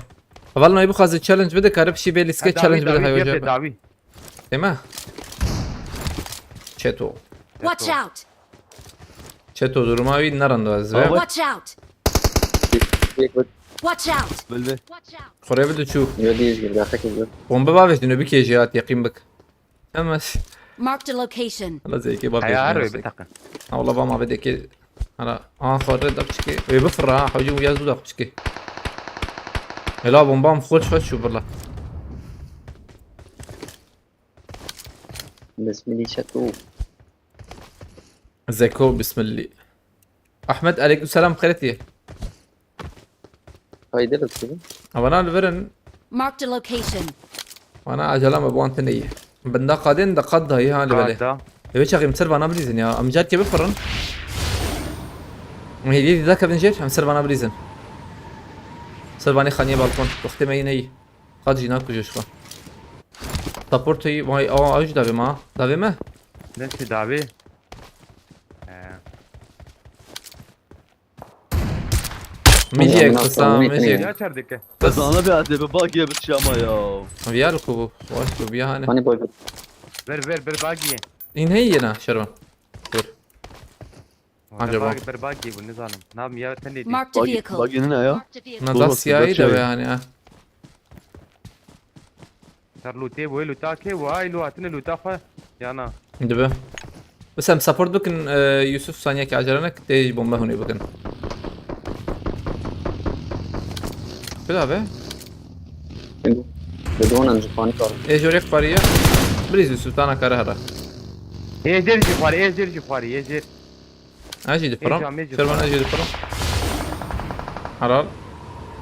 heval nayî bixwaze challenge bide, kare pişî bê lîske challenge bide hayvaca. Dawî. Değil mi? Çeto. Watch out! Çeto duruma wî nerando ez ve. Watch out! Watch out! Bilbi. Xorê bide çû. Bombe bavêjtine bikêje ya, teqîm bik. Hemes. Marked a location. Hala zêkê bavêjtine. Hayar ve biteqin. Ha, wala va ma vedekê. Hala, aha, xorê da piçikê. Wê bifirra ha, hewcî û ya zû da piçikê. Hela bombam xweş xweş çû birla. Bismillah çeto. Zeko, bismillah. Ahmet, aleyküm selam, xêret ye. Haydi lütfen. Avana li vir in. Marked a location. Vana acela me bi wan tune ye. Binda qadên de qad dayî ha li belê. Qad da. Li vê çaxê em ser vana bilîzin ya. Em carkê bifirin. Em hêdiyê dîda kevin jêr, em ser vana bilîzin. Ser vanê xaniyê balkon. Wextê me yî neyî. Qad jî nakuje ji xwe. Support heyî, vay, awa, aw jî davê me ha. Davê me? Ne çi davê? He. Mijek, amına kısa, koyayım, mijek. Ya çerdike. Kız. Sana bir adebe bak ya bir şey ama ya. Viya li ku bû? Baş bû, viya hane. Hani boy bir. Ver, ver, bir bak ye. În heyî yena, Şervan. Dur. Wala acaba bag, bir bag ye bu, nizanim. Nav mi ya tenê dî. Marked a vehicle. Bag, bag ne ya? Na da siyahî de yani ha. Ser lûtê bu, lûta kê, vay, lû hatine lûta xwe. Yana. Dibe. Bes em support bikin, e, Yusuf, saniyekê acele nek, tê ji bombe hûnê bikin. Bila be. Bi donan ji panik al. Ê, jorek pariye. Bilîz Yusuf, tana kare hera. Ê, jêr ji xwarî, ê, jêr ji xwarî, ê, jêr. Ez jî dipirim. Êca, êca. Şervan, ez jî dipirim. Helal.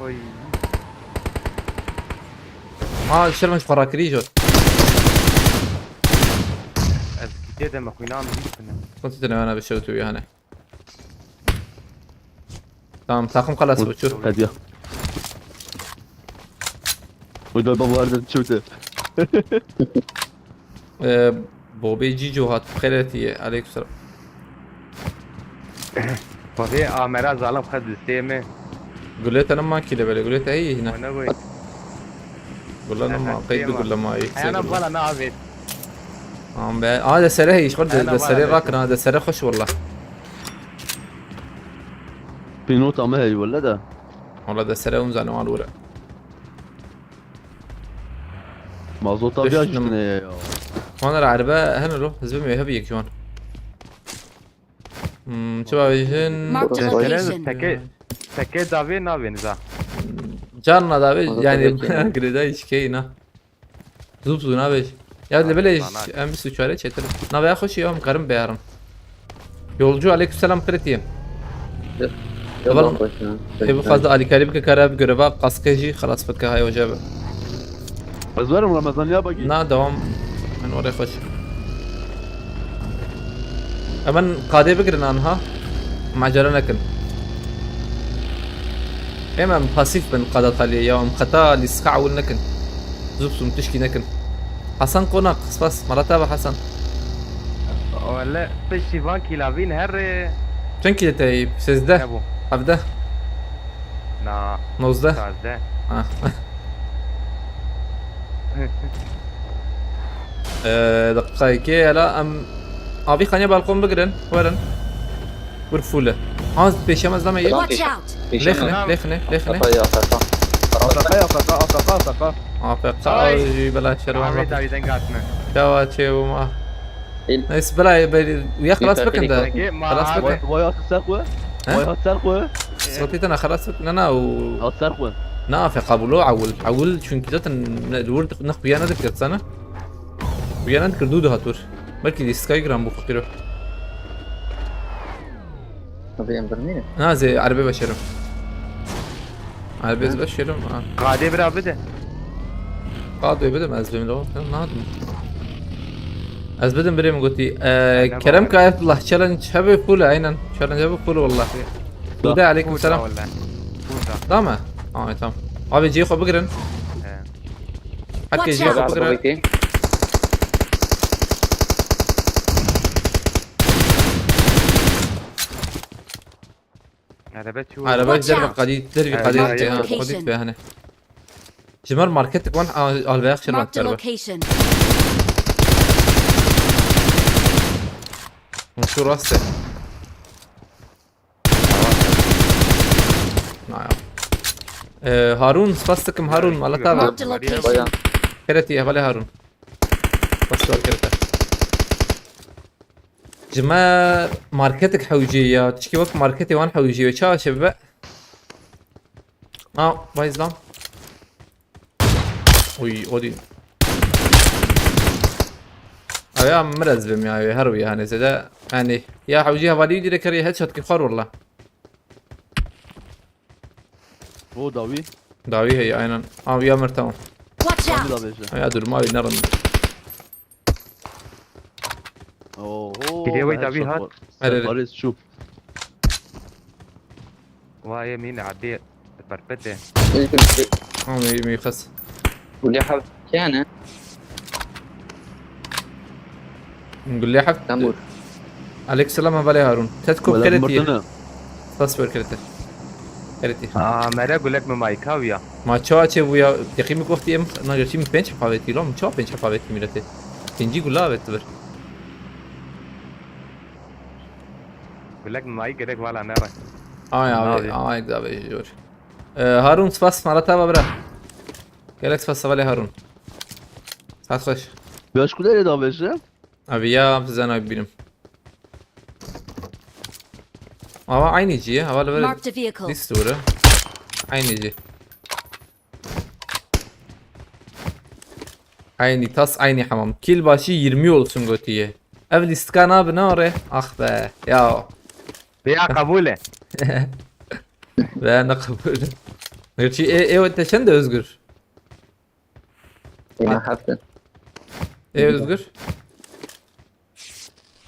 Oy. Ha, Şervan ji xwe rakirî jot. Ez kitê de me xwînan bîstine. Xwe tu tine bişewt û yani. Tamam, takım xelas bû, çû. Hediye. Uyda baba vardı, çöktü. Ee, Bobê Cîco hat, xêretî ye. Aleykümselam. Xwedê Amera zalim xwe distê min. Gulê te nema kî de belê, gulê te heyî hîna. Ona goy. Gula nema, qey bi gula ma, yek Ayana sê gula. Bala ne avêt. Tamam be. Aa, de sere heyî, xwe de, Ayana de bala sere ne. Rakina, de sere xweş walla. Pînota me heyî welle de. Walla de sere hûn zanin wan were. Mazota Dişt biya nim- jî ne ya. Wan ra erbe hene lo, hizbê me hebi yek ji wan. Hmm, çi bavêjin? Marked a Mesele location. Teke, teke davê navê niza. Carna davê, Mazota yani, biya jî ne. Girêdayî şikeyî na. Zû bi zû nabêj. Ya li bilê Sanak. Em bîst û çar çêtir. Navê ya xweş ya, em karim beyarim. Yolcu, aleykümselam, xêretî ye. Yoldan Heval, xweş ya. Ê bixwaze alîkarî bike, kare bi göreva kaskê jî xelas bike, hay ocabe. Ez werim Ramazan ya bagî. Na, devam. Min orê xweş. Em qadê bigirin anha. Macera nekin. Em, em pasîf bin qada taliyê ya, em xeta lîstika ewil nekin. Zû bi zû tişkî nekin. Hasan Konak, spas. Mala te be Hasan. Wele piştî van kîlavîn herê. Çend kîlê te yî? Sêzdeh. Hebû. Hevdeh. Na. Nozdeh. Şazdeh. Ha. Ee, deqîqayekê, hela em avî xaniya balkon bigirin. Werin. Wir fûle. Ha, pêşiya me zame ye. Watch out! Lêxine, lêxine, lêxine. Afeka ya, afeka. Afeka, afeka, afeka, afeka. Afeka, ay, jî bela şervan. Ahmet abi, denk atma. Çawa çê bû ma. Neyse, bela, bela, ya xelas bikin de. Xelas bikin. Vay, vay, at ser xwe. He? Vay, at ser xwe. Sıkıntı tane xelas bikin, ne, ne, o. At ser xwe. Ne afeka bû lo, ewil. Ewil çünkü zaten ne, dur, ne xuya ne dikkat sana. Xuya ne dikkat, dû dihat dur. Belkî lîstikayê giran bû, fikir o. Tabii, em birnîne. Na, zê erebê veşerim. Erebê ez veşerim, ha. Qadê bira bide. Qadê bidim, ez bim lo. Nadim. Ez bidim, birê min gotî. Ee, Kerem Kayetullah, challenge hebe full, aynen. Challenge hebe full, wallahi. Dude, aleyküm selam. Burada. Burada. Tamam. Tamam, tamam. Abi, cihê xwe bigirin. He. Heke Watch out! Jî xwe bigire. Erebe çû. Erebe Watch derve out! Qadî, dervî Qadî, Marked a ha, location. Qadî be hene. Ji mer marketik wan, a, alveya xêr Marked a wan. Location. Hûn çû rastê. Naya. Ee, Harun, spas dikim Harun, mala te be. Marked a location. Xêretî, hevalê Harun. Spas dikim xêretî. Ji me marketik hewcê ya, tişkî wek marketê wan hewcê ya, çawa çê bibe? A, vay zam. Uy, Odin. Ew ya min ez bim ya, ew her wî, hani zêde, hani ya hewcî hevalî wî dirê kerê headshot kir xwar walla. O dawî. Dawî heye, aynen. Abi ya mir, tamam. Watch out! Dawî da bêje. Ya durma wî nerin. Oho. Geriye vay be, dawî headshot hat. Var. Her, her. Separêz çû. Vay, min adê perpete. Ama iyi mi xas? Gulê heft kene. Gulê heft. Tamur. Aleyküm selam, hevalê Harun. Tet kop keretiye. Spas wer kerete. Keretiye. Aa, mere gulek mi mayka ya. Ma çawa çê bû ya? Yaqî mi goxtî em, na gerçî mi pênc hef avêtî lo, mi çawa pênc hef avêtî mîretê? Pêncî gula avêt vir. Gulek mi mayî gerek vala ne re. Ay abi, ay abi, jor. Ee, Harun, spas, mala te be bira. Gelek spas, hevalê Harun. Saet xweş. Beş kulê da beşe. Abi ya, size ne bileyim. Ama aynı cî, hava level. Marked a vehicle. List duru. Aynı cî. Aynı tas, aynı hamam. Kill başı yirmi olsun gotiye. Ev listka nabi ne are? Ah be. Ya. Ya kabul e. Ve ne kabul. Gerçi e, e, te çend de Özgür? Êna heft in. Ê Özgür?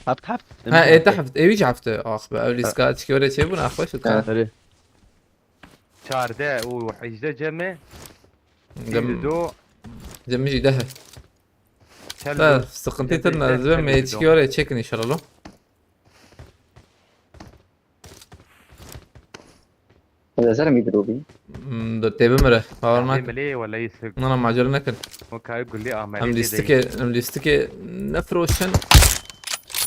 Heft, heft. Ha, ê te heft, ê wî jî heft e. Ax be, ew lîska çikê were çêbûn, ax xweş û ka. Erê. Çardeh û hejdeh cem e. Dem, Dildo. Cem jî deh e. Çel. Ta sıkıntı tırna zıve me içki oraya çekin inşallah lo. Hadi sen mi drobi? Hmm, dur tebe mere. Bavar nak. Milê wala yisik. Nana macera nekin. O kayı gulli ameli. Em listike, em listike ne froşen.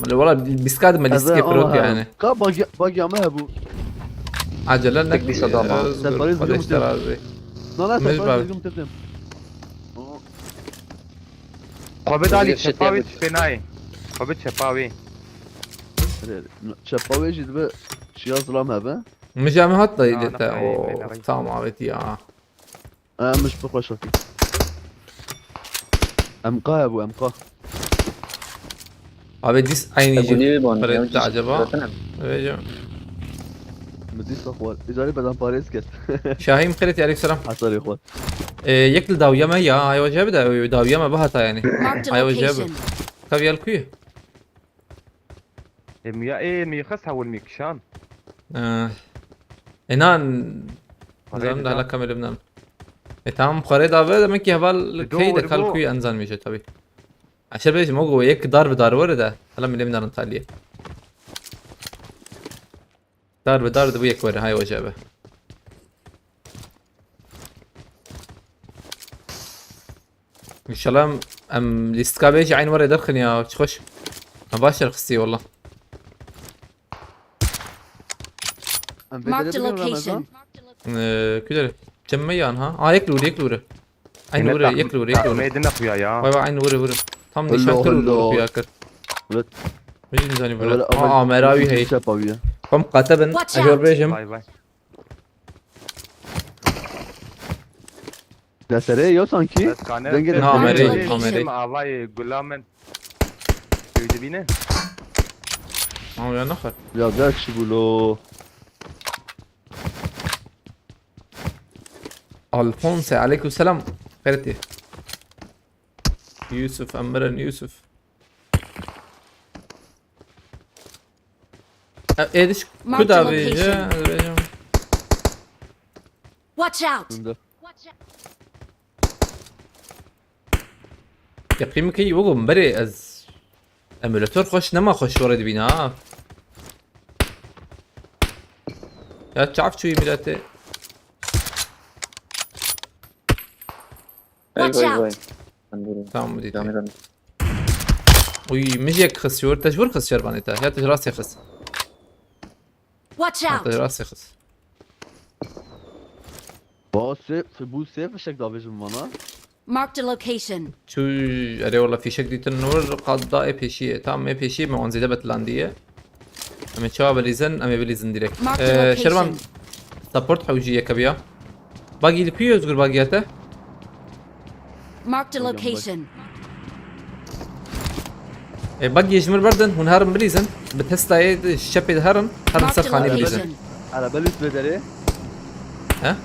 Mali valla biskad me listike frot yani. Ka bagya bagya me bu. Acele ne. Tek bir şey daha. Özgür, Kardeş terazi. Nana Mecbur. Sen bagya me bu. Xwe bi dalî Özgür, çepa wê şeker tiştê nayê. Xwe bi çepa wê. Çepa wê jî dibe şiya zilam hebe. Mijame hat da Na, ile na, te. hayır, Oh, hayır. Tamam evet ya. Em ji bi xweş hakî. Em ka hebû em ka. Abi dis aynı Gulî jî. wê ban. Para Ya, etti acaba? Zaten em. Evet canım. Min dîsa xwar. Îcarê bedan parêz kir. Şahin Kırıt aleyküm selam. Hasarê xwar. Ee, yek li dawiya me ya. Ay hoca bir de dawiya me bahata yani. Marked a Ay hoca bir. location. Kav yel kuyu. Ê miya ê mi xes hewil mi kişan. Ee, Enan. Parayı Zaten bir daha daha. la kamerim nan. E tamam xware da ve demek ki heval Bir de key o de bir kal bu. Kuyu enzan mije tabi. Aşağı bejim o yek dar ve dar var da. Hala milim nan taliye. Dar ve dar de bu yek var hay hoca be. İnşallah em, em listka bêjî eyn were derxin ya, çi xweş. Ha, baş derxistî walla. Em vê Marked a derê bigrin Ramazan. location. Ee, küdere. Cem me yan ha. Aa, yek lure, yek lure. Eyn lure, yek lure, yek lure. Medine xuya ya. Vay vay, eyn lure, lure. Tam Hello, nişan kır hello. lure kuya kır. Evet. Bijin zani Öyle böyle. ama Aa, meravi bir hey. Şey yapıyor. Kom qatebin. Watch Ejor out. bejim. Vay vay. Desere yok sanki. Bes kane. Denge de Na, Marked a merê, location. na, merê. Avay gulamen. Köyde bine. Ama ya ne kadar. Ya der kişi bu lo. Alphonse, aleyküm selam. Ferdi. Yusuf, Emren Yusuf. E, Ediş Marked kuda a veje, location. veje. Watch out! Bunda. Yaqî min key wegom berê ez emulator xweş nema xweş were dibîn ha. Ya çav çûyî miletê. Watch Vay, vay, out. vay. Ben durum. Tamam bu dîtî. Devam edelim. Uy, mijek xisiyor, te ji wir xisiyor banê te. Ya te ji rastê xis. Watch Ya te ji out! rastê xis. Ba se, se bu se fişek davêjim bana. Marked a location. Çû, erê wala fîşek dîtin nur qad da ê pêşiyê. Tam ê pêşiyê me wan zêde betilandiye. Em ê çawa bilîzin, em ê bilîzin direkt. Mark the Ee, location. Şervan, support hewjî yeke biya. Bagî li kuyu Özgür bagî te? Marked a location. E, bagî ji mir berdin, hûn herin bilîzin. Bi Tesla'yê di şepê de herin, herin ser Marked a xanê bilîzin. location. Araba lüt bedere. He?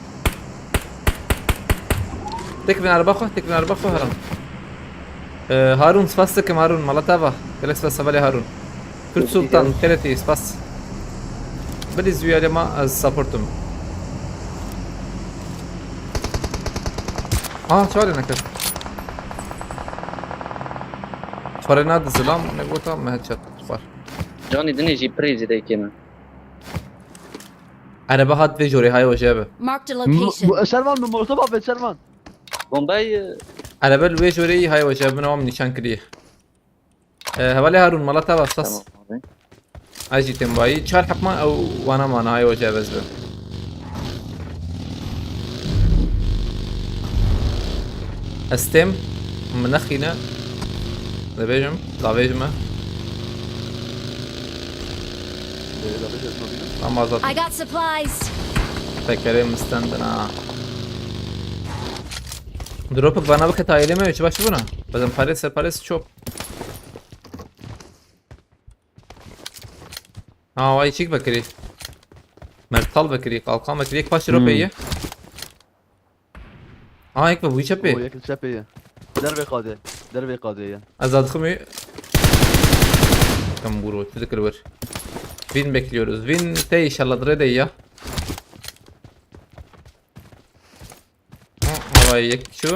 Tek bin araba xwe, tek bin araba xwe herin. E, Harun, spas dikim Harun, mala te va. Gelek spas hevalê Harun. Kürt Sultan, Keretî, spas. Bilîz wî alê ma ez supportim. Aa, çawa lê nekir? Xwarê na dizilam, ne gota me headshot xwar. Canî dinê jî pirê zêde kêm e. Erebe hat vê jorê, hay hoje be. Marked a M- location. bu- Şervan, bu molotof affet Şervan. Bombayı. Erebe li wê jorê yî, hay hoje, min wan nîşan kiriye. E, hevalê Harun, mala te va, spas. Tamam abi. Ez jî têm bayî. Çar heqman ew wana mana, hay hoje, ez be. Ez têm, min nexîne. Dibêjim, davêjime. Ama azad. I got supplies. Tekerê min stendin ha. Dropik vana bike tayêlê me, çi baş bûna? Bezem parê ser parê çop. Ha, vay çik vekirî. Mertal vekirî, kalkan vekirî, yek paş dropê ye. Ha, yek ve bu çepê. O yek çepê ye. Dervê qadê. Dervê qadê ye. Ez adixim ê. Tam buro, çi dikir wir. Win bekliyoruz. Win te inşallah dire de ya. Vay yek çû.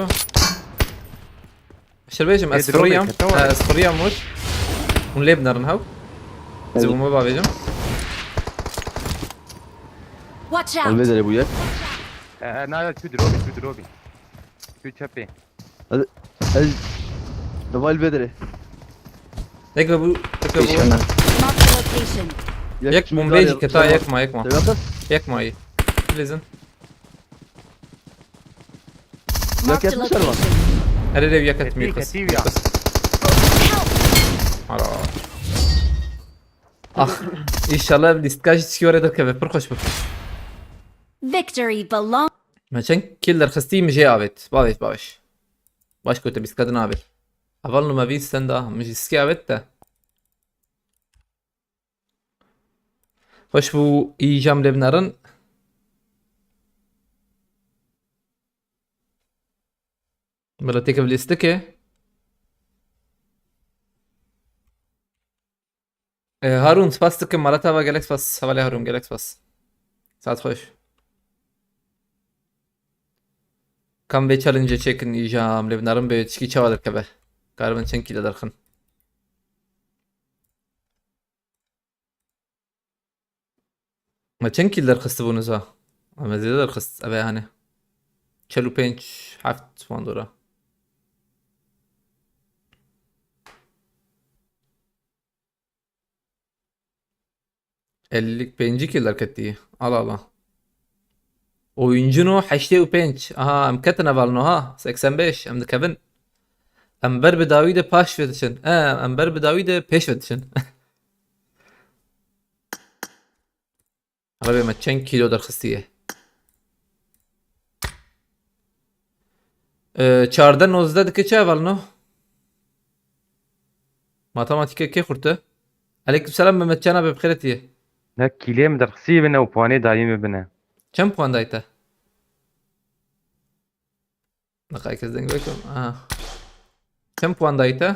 Şir bêjim, ez firiyam. He, ez firiyam wir. Hûn lê binerin hew. Ez ê bombe bavêjim. Watch out! Vê derê bûye. E, e, na, na, tu drobi, tu drobi. Tu çepê. Ez, ez, heval vê derê. Yek ve bu, yek ve bu. Mark the location. Yek bombe jî keta, yek ma, yek ma. Yek ma yî. Bilêzin. Mark the location. Erê, erê, yek etmî kız. Ara. Ah, inşallah lîstka jî çiyo re derkeve. Pir xweş bû. Victory belong. Me çend kill derxistî, min jê avêt. Bavêt, baş. Baş ku te lîstka din avêt. Heval nû me vî senda, min jî sikê avêt te. Xweş bû, îja em lê binerin. Bila têkeve lîstikê. E, Harûn, spas dikim, mala te ava, gelek spas. Hevalê Harûn, gelek spas. Saet xweş. Kam vê challenge çêkin, îja em lê binerin, bê tişkî çawa derkeve. Karibin çend kîle derxin. Me çend kîl derxistibû niza? Em zêde derxist, ev e hani. Çel û pênc, heft wan dora. Elli, pêncî kîl derketî. Ala ala. Oyuncu no heştê û pênc. Aha, em ketine val no ha. Seksen beş, em dikevin. Em ber bi dawî de paş ve diçin. E, em ber bi dawî de pêş ve diçin. Rebê me çend kîlo derxistiye? Ee, çardeh nozdeh dike çi hevalno? Matematîke kê xurt e? Aleyküm selam Mehmet Can abi, bi xêr hatiye. Ne kîlê min derxisî bine û puanê dayî min bine. Çend puan dayî te? Naqay kes deng vekim. Aha. Çend puan dayî te?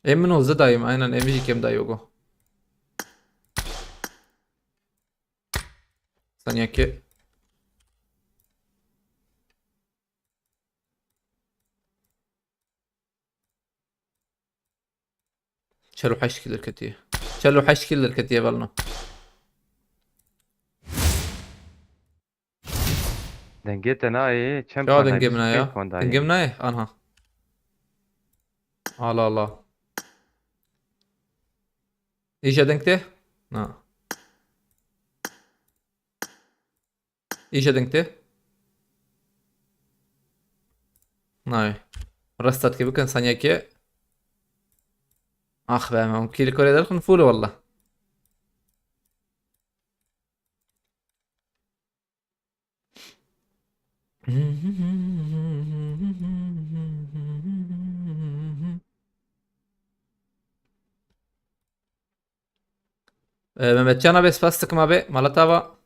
Ê min nozdeh dayîm, aynen, ê min jî kêm dayî go. Saniyekê. Çel û heşt kîl derketiye. Çel û heşt kîl derketiye hevalno. Dengê te nayê, çend puan dayê? Ya dengê min ya. Dengê min nayê, anha. Ala ala. Îja deng tê? Na. Îja deng tê? Nayê. Resta dikê bikin saniyekê. Ax be, me hûn kî li korê derxin fûl e walla. Ee, Mehmetcan abi, spas dikim abi. Mala te ava.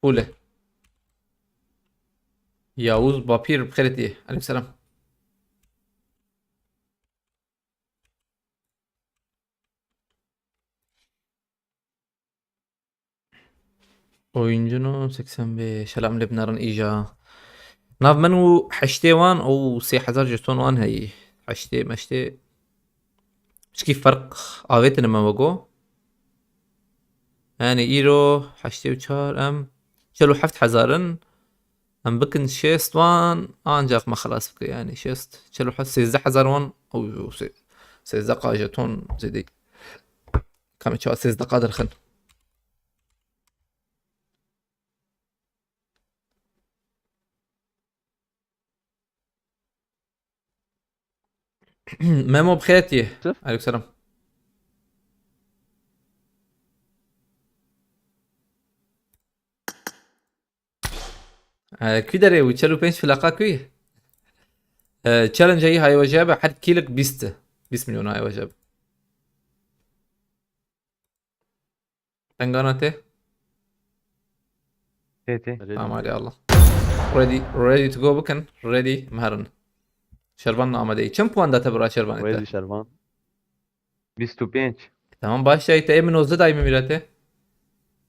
Pûle. Yavuz Bapîr, bi xêr tî. Aleyküm selam. Oyuncu no seksen beş. Selam lê binêrin îja. Nav min û heştê wan û sê hezar jeton wan heyî. Heştê meştê. Çikî ferq avêtine me wego. Yani îro heştê û çar, em çel û heft hezar in. Em bikin şêst wan, ancak me xelas bike. Yani şêst, çel û heft, sêzdeh hezar wan. Ew, sê-, sêzdeh ka jeton zêde. Kamê çawa sêzdeh ka derxin. Memo, bi xêr tî. Aleyküm selam. Ee, kî derê û çel û pênc filaqa kî? Ee, challenge-a yî haywaje be, her kîlik bîst. Bîst milyon haywaje be. Tengana tê? Tê, tê. Tamam, hadi Allah. Ready, ready to go bikin. Ready, meherin. Şervan amadeyî. Çend puan da te bira Şervan te? Ready Şervan. Bîst û pênc. Tamam, baş ya, te min nozdeh daîme mîrete.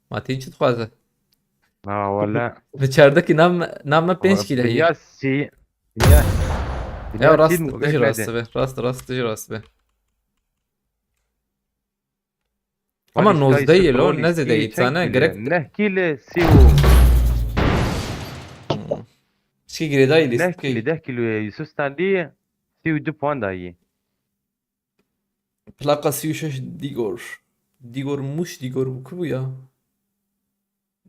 Ma tî çi dixwaze? Ha, wala. Bi çardekî nam, nam me pênc kîle heye. Ya sî, ya. Ya rast, tî mi dijî rast be. Rast, rast, dijî rast be. Ama nozdeh ye lo, ne zêde ye, zane gerek. Neh kîle sî û. Şî girêdayî lîstikê. Neh kîle, deh kîlo ye, Yusuf Standî ye. Sî û du puan dayî. Plaka sî û şeş Dîgor. Dîgor Mûş Dîgor bû, ku bû ya?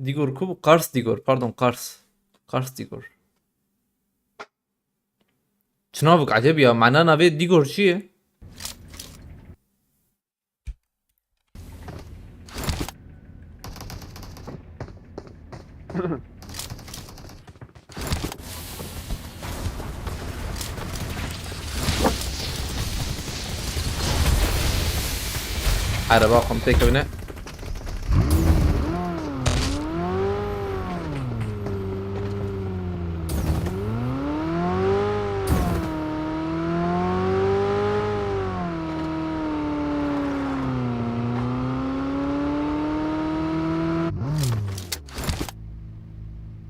Dîgor ku bû? Qars Dîgor, pardon, Qars. Qars Dîgor. Çi navik ecêb ya, mana navê Dîgor çi ye? Ereba xwe têkevine.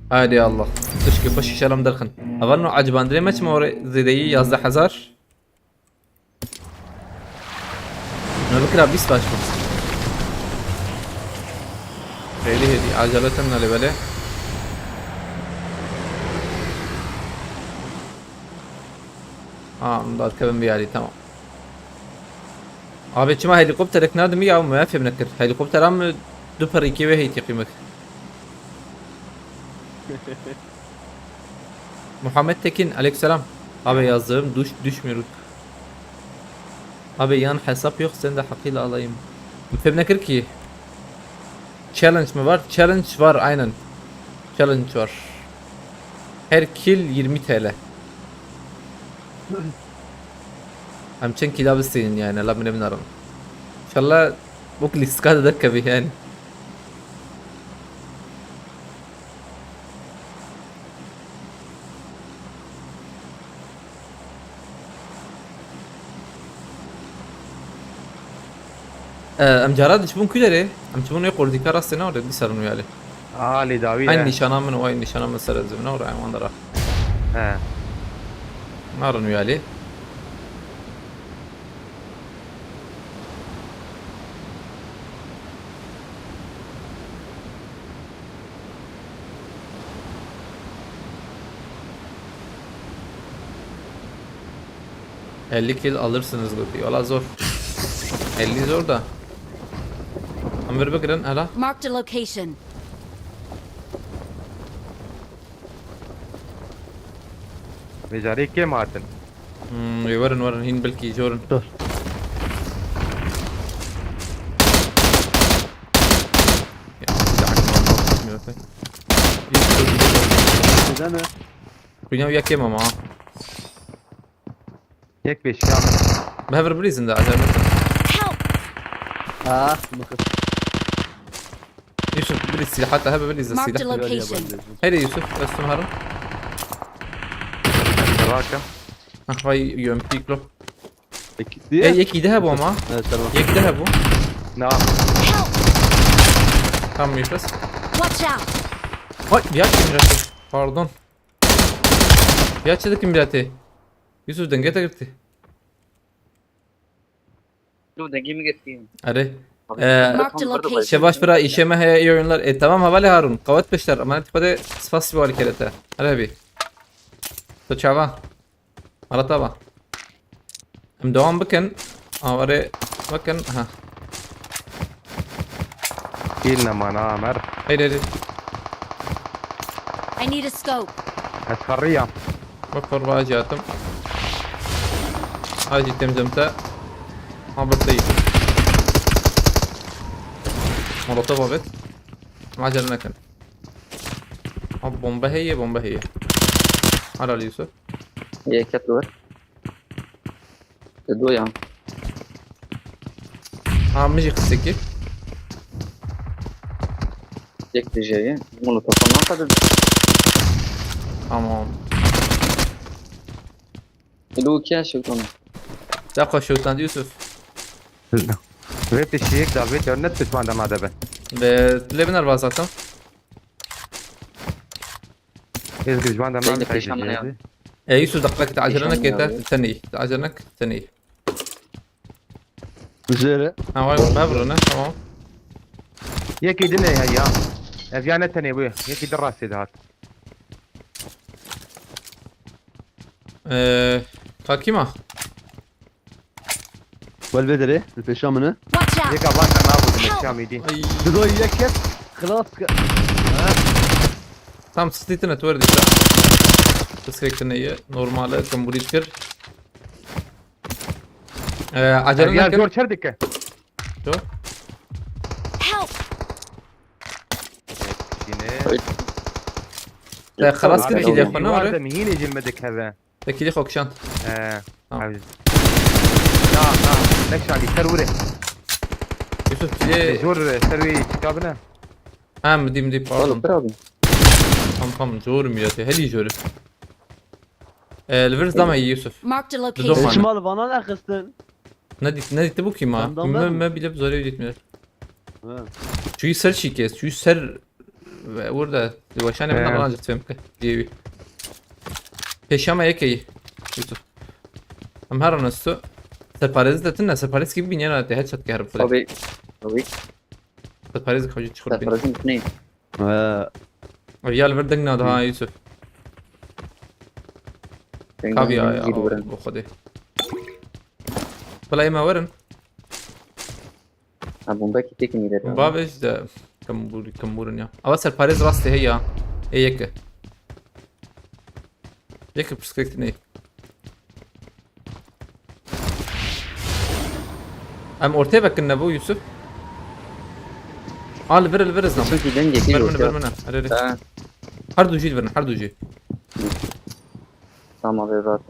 Haydi Allah. Tişkî xweş şerm derxin. Evan no ecibandinê me çima orê zêdeyî yazdeh hezar? Ne bikira bîst baş bû. Hêdî hêdî, acele tune lê belê. Ha, em dadikevin vîyarî, tamam. Abi çima helîkopterek nadimî ya, me fêm nekir. Helîkoptera min du perîkê wê heytî qîmek. Muhammed Tekin, aleykümselam. Abi yazdım, düş, düşmüyor. Abi yan hesap yok, sen de hakkıyla alayım. Fêm nekir ki. Challenge mi var? Challenge var, aynen. Challenge var. Her kill yirmi T L. Em çend kîla bistînin yani, la min ê binarin. İnşallah bu lîstika de derkevî yani. Ee, em cara diçibûn ku derê? Em çibûn wê qordîka rastê ne orê, dîsa rin wî alî. Alî dawî. Ay nîşana min û ay nîşana min ser zimne orê, em wan dera. He. Narin wî alî. Elli kill alırsınız gotî. Valla zor. Elli zor da. Em vir bigirin, hala. Marked a location. Vê carê kêm hatin. Hmm, wê werin, werin, hîn belkî jorin. Dur. Ya, bir dakika, ne yapayım? Neden mi? Kunya ya kêm ama. Yek beş ya. Bi hev re bilîzin de, acele. Help! Ah, mıkır. Yusuf, bilîz silahata hebe, bilîz de silah. Marked a location. Hele Yusuf, üstüm harım. Raka. Ah, vay, yön piklo. Eki, e, yekî de hebû ama. Evet, tamam. Yekî de hebû. Na. Help! Tamam, Yusuf. Watch out! Vay, ya kim? Pardon. Ya çi dikim bilatê? Yusuf, denge te girtî. Yusuf, dengê min girtî. Erê. Abi, ee, Marked a location. Şebaş bira, işe me heye, iyi oyunlar. E, tamam, havale Harun. Qewet peşter. Emanet Xwedê, spas ji bo alîkerê te. Erê hebî. Tu çava. Mala te va. Em devam bikin. Awarê bikin. Ha. Kîl nemana Amer. Hayır, hayır. I need a scope. Ez xerriyam. Bak, torba acı attım. Acı temzemte. Ha, bir şey. Molotof evet. Acele nekin. Ha, bomba heye, bomba heye. Helal Yusuf. Yê ket li wir. Li do yan. Ha, min jî xisekî. Yek dijeyê. Molotofa naqede. Tamam. Elo, kî şewtan? Te xwe şewtand Yusuf. Vê pişiyek da vê dewnet pişman dema de be. Be, lê biner va zaten. Ez pişman dema Seyde de pêşan ya. E, Yusuf, dakika, te acele Pêşan neke, ya te be. Tenê. Te acele neke, Tenê. Jêre. Ha, vay, vay, bevro ne, tamam. Yekî din e ya. Ev ya ne tenê bûye. Yekî din rastê dihat. Eee, kakima. Wel vê derê, li pêşa min e. Watch out! Yeka van te nabû din eşya mîdî. Ay. Didoy yek kes. Xilas ke. Tam stitine tu verdî. Disconnectine ye. Normale, kambûrî kir. Eee, acele Ev ya neke. zor çer dike. Dur. Help! Yine. Te xelas kir Abi, kîlê ev xwe ne ciwar were? de min yine cin me dikeve. Te kîlê xwe kişand. Ee, Tamam. abi. Na, na. Nek şalî ser wire. Yusuf kîlê. Zor ser wî çıkabine. Ha, midî, midî, Oğlum pardon. bir abi. Tamam, tamam, zor mu ya? Heli zor. Ee, li vir zame Yusuf. Marked a Dom location. bana. Eşmal vana ne xistin? Ne dit, ne dit bu kim ha? Tamam, Me, ben- me bile zor evdetmiyor. Ha. Çuyu ser şikes, çuyu ser ve burada. Başane bana Ee. bana anlatayım ki. Diyevi. Peşama yekeyi. Yusuf. Em her an üstü. Serparez de tınla, serparez gibi biniyen hatta headshot gelip fırlat. Abi. Abi. Serparez kavcı çıkıp bin. Serparazın ne? Ha. Abi ya ver dengna daha Yusuf. Kavi ya ya. Gidip veren. Bu kadar. Bula ema verin. Ha, bomba ki tek mi der? Bomba ve işte kambur, kamburun ya. Ama serparez rastı he ya. E yeke. Yeke perspektif ne? Em ortaya bakın ne bu Yusuf? Al ver ver izle. Sanki ben geçeyim Ver beni ver ortaya. beni. Hadi hadi. Ha, Her duji ver, her duji. tamam abi, rahat.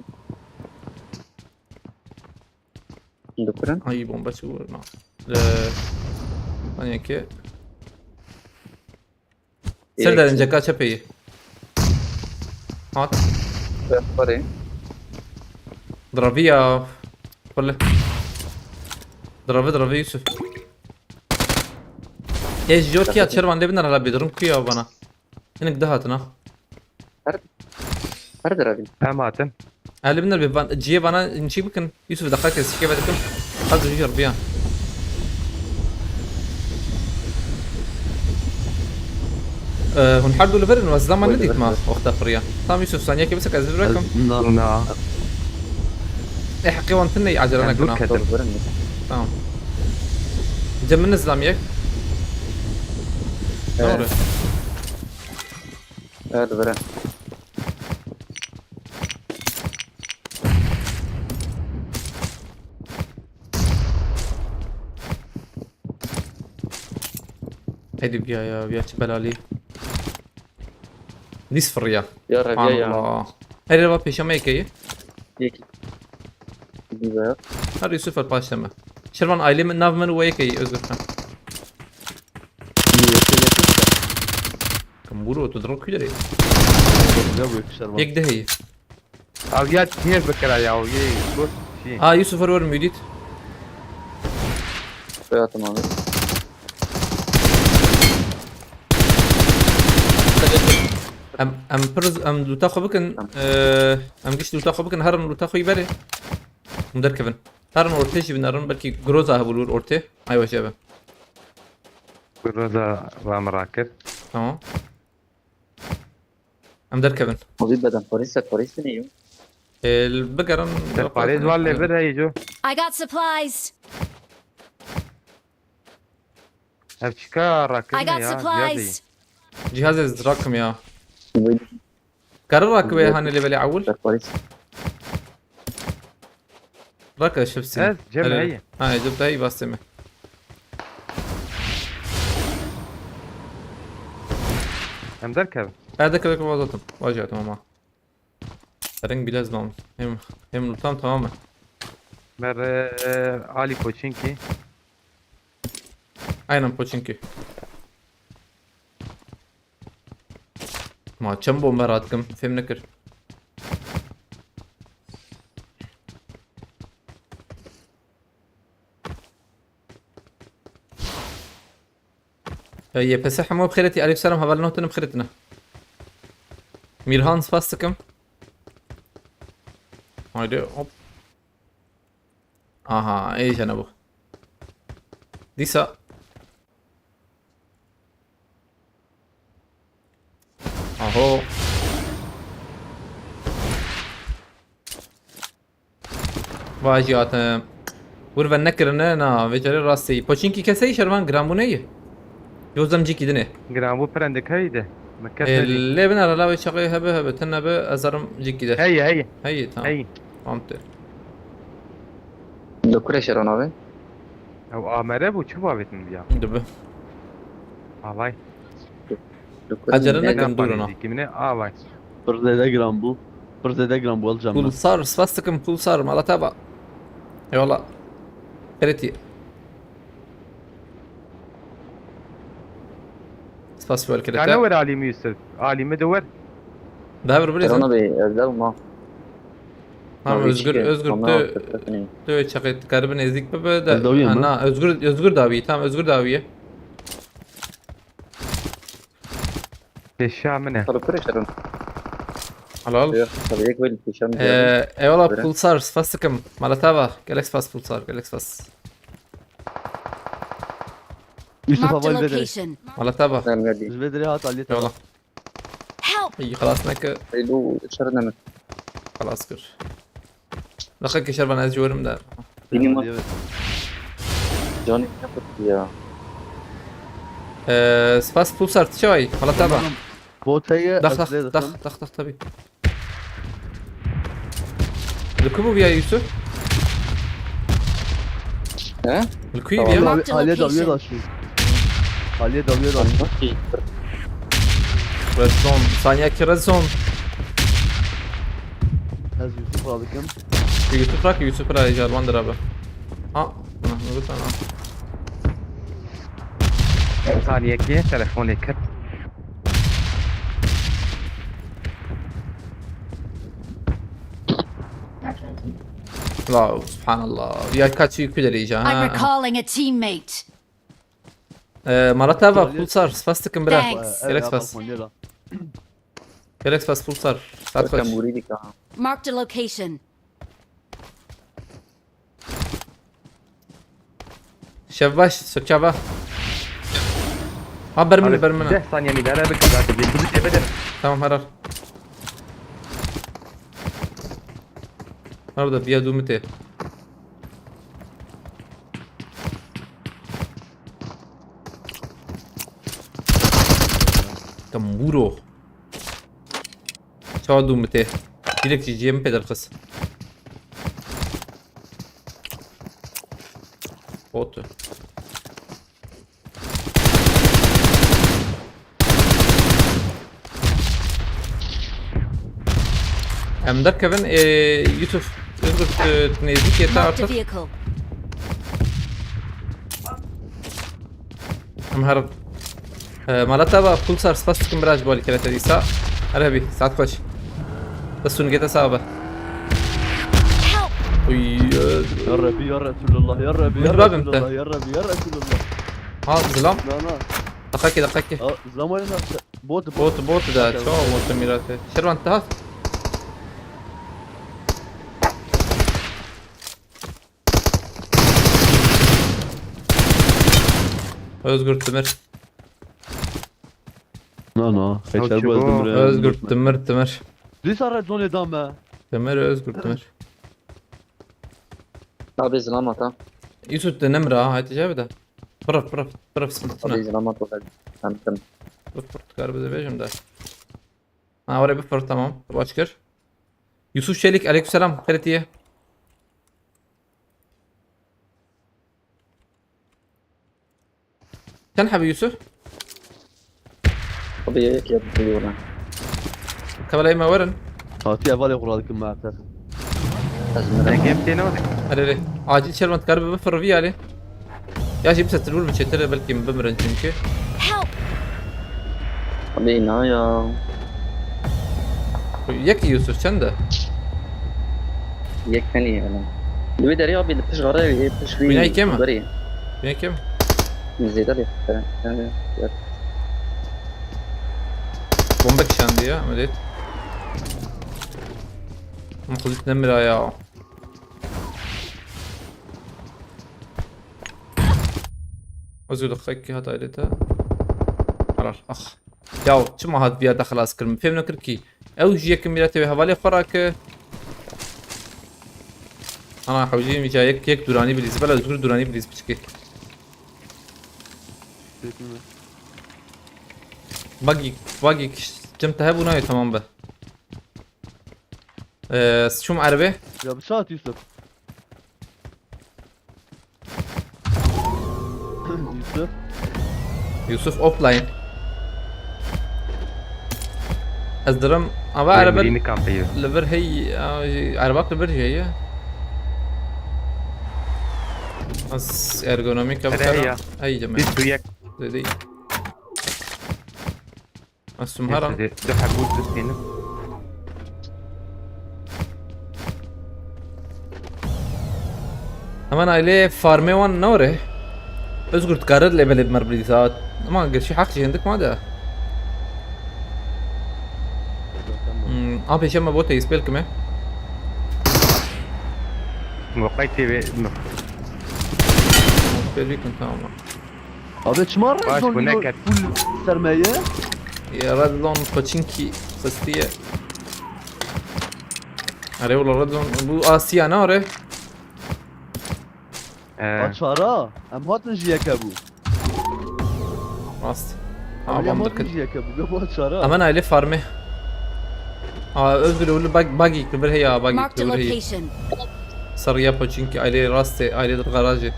Dokuran. Ay bomba çıkıyor. Ee, hani ki. Ser derince kaç epey. Hat. Pare. Dravi ya. Böyle. Dravi dravi Yusuf. Ej yok ya, çervan de biner hala bir durum kuya bana. Hinek daha hatına. Her der abi. Em hatin. Elê biner bir van, ciye bana inçik bakın. Yusuf dakika kes şike bakın. Hadi yürü bir an. Ee, hon her dolu verin, vaz zaman ne dit ma? Wexta fırya. Tamam Yusuf, saniye ki bir sakız bırakın. Na. Na. E, hakkı van tınne acele Em nakın dur ha. kedim. Doğru, verin. Tamam. Cemil Nizam yek. Evet. Doğru. Evet, verin. Hadi bir ya, ya, bir ya, çi belalî. Nis fırya. Ya Rabia ya. Allah. Her yere bak peşeme ekeyi. Peki. Bir ver. Her Yusuf el paşlama. Şirvan ailemi nav menu ve ekeyi Özgür Khan. Kamburu otu drok kudere. Ya bu yakışlar bana. Yek de heyi. Abi ya niye bikira ya? O ye bu şey. Aa Yusuf var var müdit. Hayatım abi. Em, em pir, em luta xwe bikin. Eee, em giş luta xwe bikin. Herin luta xwe berê. Hûn derkevin. Herin ortê jî binerin. Belkî Groza hebû li wir ortê. Ay weş ebe. Groza va min rakir. Tamam. Em derkevin. Abi beden Paris, Paris ne yo? Eee, bigerin. Te Paris var lê vir hey jo. I got supplies. Ev çika rakir I ne got ya? Supplies. Cihaz ez rakim ya. Bu Kare rakibe hani leveli awul. Paris. Raka şipsin. Ez cem heye. Ha, cem heye basteme. Em derkevin. Herde kevek vazatim. Vajatim ama. Reng biraz lan. Hem hem lutam tamam mı? Mer e, Ali Poçinki. Aynen Poçinki. Ma çend bombe radikim, fêm nekir. Ya Y P S hemû bi xêretî, aleyküm selam, hevalên hotine bi xêretine. Mirhan, spas dikim. Haydi, hop. Aha, ê jene bu. Dîsa. Aho. Vajî hatim. Wir ve nekirine, na, vê carê rastî. Poçinkî keseyî şervan giranbûneyî. Yozem cîkî dinê. Giranbû pirendek heyî de. Me kes Ê, nedî. Lê bin ara lawê çaxê hebe hebe, tin nebe, ez arim cîkî de. Heyî, heyî. Heyî, tamam. Heyî. Tamam te. Li kure şeron abi? Ew amere bû, çi babet min biya? Dibi. Avay. Li kure Acele min nekin, dûr ona. Dikimine avay. Pir zêde giran bû. Pir zêde giran bû, alacağım ben. Pulsar, spas dikim Pulsar, mala te ba. Eyvallah. Xêretî. Spas welkirete. Kana wer Alî mi Yusuf? Alî mi de wer? Daha bir bilirsin. Erona Bey, Özlem ma. Tamam, Tamam, Özgür, içki, Özgür, tamam, tö-, tö-, tö-, çakayı karı bir nezik bebe de. Özlem uyuyor mu? Ha, na, Özgür, Özgür daha iyi. Tamam, Özgür daha iyi. Peşa mine. Salı kırı şerun. Al, al. Yok, salı yek böyle peşa mine. Ee, eyvallah, Pulsar, spas dikim. Malatava. Galax Pass Pulsar, Galax Pass. Yusuf Marked a Aval Bedel. Location. Malatava. Tamam, geldi. Ji Bedrê hat aliyê. Eyvallah. Help! İyi, xelas neke. Ey, bu içeri demek. Xelas kir. Daxeke şervan ez ji werim de. Benim Hadi evet. Canım ne kuttu ya. Ee, spas Pulsar, tu çawayî? Malatava. Tamam. Bot heye, Dax, ez dax, lê dax, dixim. Dax, dax, tabii. Li ku bû viya Yusuf? He? Li ku Tamam. viya? Marked a Aliye dawiye location. Daşî. Aliye dawiye daşî. Anlat ki. Rezon. Saniye ki rezon. Ez Yusuf aldım. Yusuf rak, Yusuf ra jarvan dirabe. Ha. Ha, ne sana. Saniye ki telefon ekip. La, subhanallah. Ya kaçı yükü derece, I'm ha. Recalling a teammate. Ee, Malatava, Pulsar, spas dikim bira. Thanks. Gerek spas. Gerek spas Pulsar. Saat kaç? Marked a location. Şevbaş, Sökçava. Ha, bermini, Abi, bermini. Deh saniye mi? Ara bir kadar bir, bir şey bedel. Tamam, harar. Nerede? Bir yadumite. Tamburo. Çawa dû min tê? Direkt ji cihê min pê derxist. Bot. Em derkevin, e, Yusuf, Özgür, e, nêzîkê te Marked a artık. Vehicle. Em herin. Ee, Malatava, Pulsar, spas dikim bira ji bo alîkirina te dîsa. Her hebî, saet xweş. Dest û nigê te sax be. Help! Uy, e, Ya Rebî, ya Resulallah, ya Rebî, Min ya babim te. Resulallah, ya Rebî, ya Resulallah. Ha, zilam. Na, na. Dakika, dakika. Aa, zilam wayne na. Bot, bot. Bot, bot da, Bot, çawa bot. Bot mirate. Şervan, te hat. Özgür Timir. Na, na. Xeşer bu Özgür. Özgür Timir, Timir. Dîsa red zone da me. Timir, Özgür Timir. Abi zilamat ha. Yusuf de nemra ha, hadi cevap da. Pırf, pırf, pırf sıkıntına. Abi zilamat o kadar. Tamam, tamam. Pırf, pırf, kar bize vejim de. Ha, oraya bir pırf, tamam. Başkır. Yusuf Çelik, aleykümselam. Xêretiye. Çend hebe Yusuf? Abi yek ya, bir yoluna. Kabelayê me werin. Hatiye valê xura dikim me artık. Ezmire. Dengê tê ne oldu? Erê, erê. Acil şervan kar bibe fırvî alê. Ya jî bisetir vur biçêtir, belkî bimirin çünkü. Help! Abi na ya. Yek Yusuf çend e? Yek tenî ye, öyle. Li wê derê abi, li pişt xare wî, pişt wî. Bînayê kêm e? Berê. Bînayê kêm? Zêde lê. Bombek şandiye, me dît. Min xwedî nemira ya. Ez û diqekî hat ailê te. Helal, ax. Yaw, çima hat viya te xilas kir? Min fêm nekir kî. Ew jî yekim mîretê wê hevalê xwe rake. Ana hewcî min ca yek, yek dûranî bilîz. Bela Özgür dûranî bilîz piçikê. Bagî, bagî kiş-, cem te hebû nayê tamam be. Ee, çûm erebê. Ya bi çat Yusuf. Yusuf. Yusuf offline. Ez dirim, ava Ê, erebe mirî nikan peyve. Li vir hey, a, erebak li vir jê ye. Ez ergonomîk Ere bikara. Hey ya. Hey deme. Bîst û yek. Zêdî. Ez tum heram. Neyse, du hebû, du tênim. Hemen aile farmê wan ne ore. Özgür dikare lê belê bimer bilî saat. Ama gerçi hak jî hindik ma de. Hmm, a pêşe me bote îspêl kime. Waqay T V. Îspêl bikin tamam. Abi çima Red Baş Zone bu ne lino ket? Full sermaye? Ya Red Zone paçinkî xistiye. Are wala Red Zone bu Asya ne are? Ee. Açara. Em hatin ji yeke bû. Rast. Abi Aman em hatin dikkat. Ji yeke bû. Be bu açara. Hemen aile farmê. Aa, Özgür öyle bag, bag yıktı bir hey ya, bag Marked a yıktı bir hey. Location. Sarıya paçinki aile rastê, aile garajê.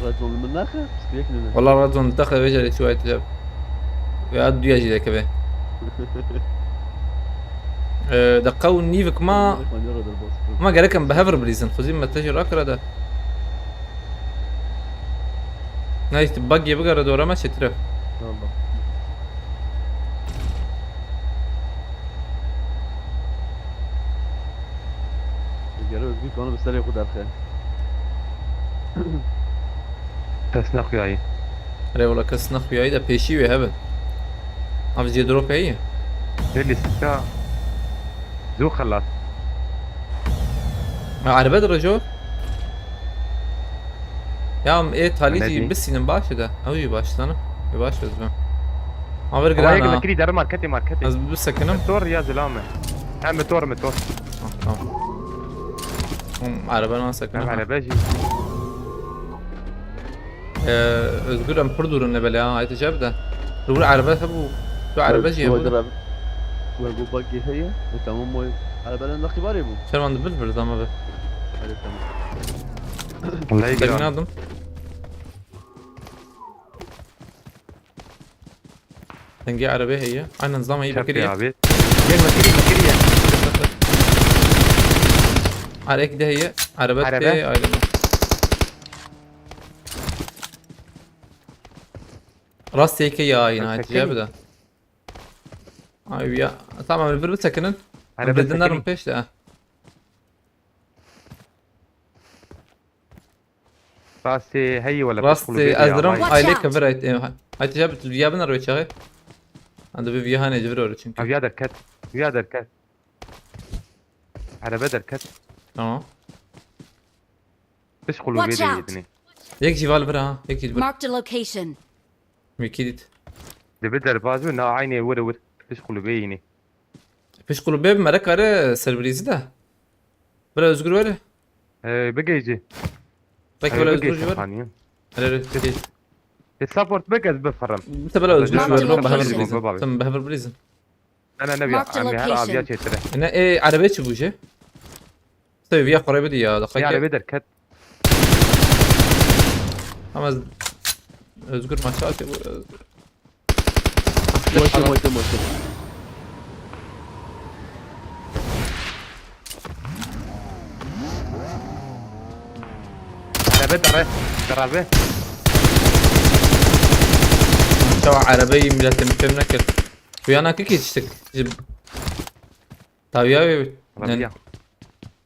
Red Zone min naxe, bîst û yek nime. Wala Red Zone daxe veja lê çuwa eteceğim. Ya duya jî deke be. Ee, dakika û nîvik ma, ma gerek em bi hev re bilîzin. Xwezî me te jî rakira de. Ne işte bug yê bigere dora me çêtir e. Tamam. Gere Özgür kanı bi serê xwe derxe. Kes nexuyayî. Erê wala kes nexuyayî de pêşî wê hebin. Ev jê drop heye. Lê lîstika zû xelas. Ha, erebe direjo. Ya, ê talî jî bisînin baş e de. Ew jî baş zanim. Ê baş e zibe. Aver giran ha. Ama yek nekirî der marketê, marketê. Ez bisekinim. Motor ya zilame. Ha, motor, motor. Ah, tamam. Hım, erebe nasıl sekinim? Erebe jî. Ee, Özgür em pir dûr in lê belê ha, ayet cevap de. Li wir erebe hebû, tu erebe jî hebû. Wek bu bagi heye, e, tamam oy. Erebe ne xibarê bû. Şerman de bil bir zama be. Hadi tamam. Ley Dengin giran. Aldım. Dengê erebe heye. Aynen zama iyi Çarptı bekliyor. Abi. Gel bakayım, bakayım ya. Arek de heye. Erebe. Erebe. Te ayrılma. Rastê yekê ya yine Rastê hatice yekê bir de. Ay ya. Tamam, bir bir çekinin. Araba bir dinlerim çekinin. Peşte. Rastê heyî wele. Rastê ez dirim ailê kevir ayt. Hatice bir viya bin araba çağı. Anda bir viya hane civir öyle çünkü. Aviya derket. Viya derket. Araba derket. Tamam. Piş kulübe de yedini. Yek jival bir ha. Yek jival. Marked a location. Wekî dît. Dibe derbaz be, na aynê were wir. Piş kulübe yînî. Piş kulübe bi mere kare serbrîzî de. Bira Özgür were. Ee, bigeyci. Peki, ee, bira Özgür were. Hanî. Ere, ere, peki. E, support bek ez bifirim. Te bira Özgür were, ben behever bilîzim. Tamam, behever bilîzim. Ne, ne, ne, ya. Em her aviya çêtire. Ne, e, erebe çi bûje? Seviye xurê bidî ya, daqiqe. Ya, erebe derket. Ama ez, Özgür maça atıyor bu. Moşe, moşe, moşe. Erebe dere, dere. Çawa erebeyi milletin fem nekir. Kuyana kikî tiştik. Ji dawiya wê. Rabiya.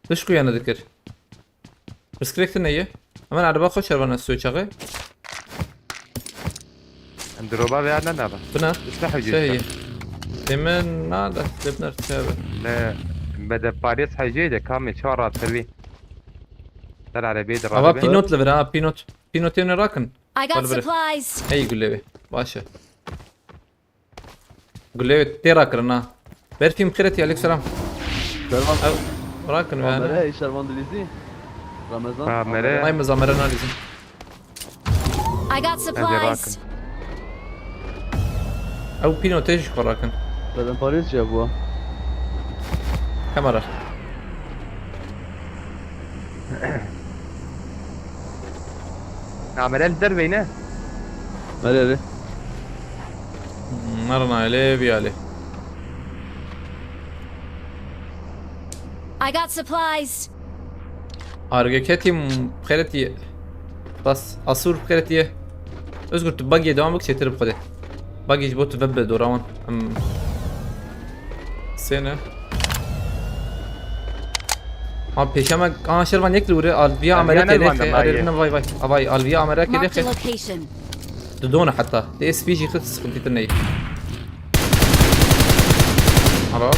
Tuş kuyana dikir. Pirsgirêk tune ye. Hemen araba xwe şervana soy çaxê. Em diroba veya ne naba? Tuna. Üstü hücre. Şey. Demin nada. Debner çabe. Ne. Bede Paris hücre de kamê çar rahat terbi. Ser arabeyê de. Ava rahat. Pinot li vir ha, pinot. Pinot yene rakin. I got supplies. Hey, gulê wê. Baş e. Gulê wê tê rakirin ha. Berfî, bi xêretî, aleykum selam. Servan. Ew, rakin wê, Amere, ne? Ey Servan dilîzî. Ramazan. Ha, Amere. Amere. Ay, min zamere nalîzin. I got supplies. Ew pîno tê jî xwe rakin. Beden Paris ya bu. Kamera. Amere li derveyne. Erê, erê. Hmm, nerna ele, vî alê. I got supplies. Arge ketî, xêretî. Bas, asûr xêretî ye. Özgür, tu bagê devam bik, çêtir bi xwedê. Bagê ji bo tu vebe dora wan. Em, sêne. Ha, pêşe me, aha, şervan yek li wire, alviya amere kê lêxe, erê, vay, vay. Avay, alviya amere kê lêxe. Marked a location. Didona heta. Tê S P G xist sıkıntı ne. Alo.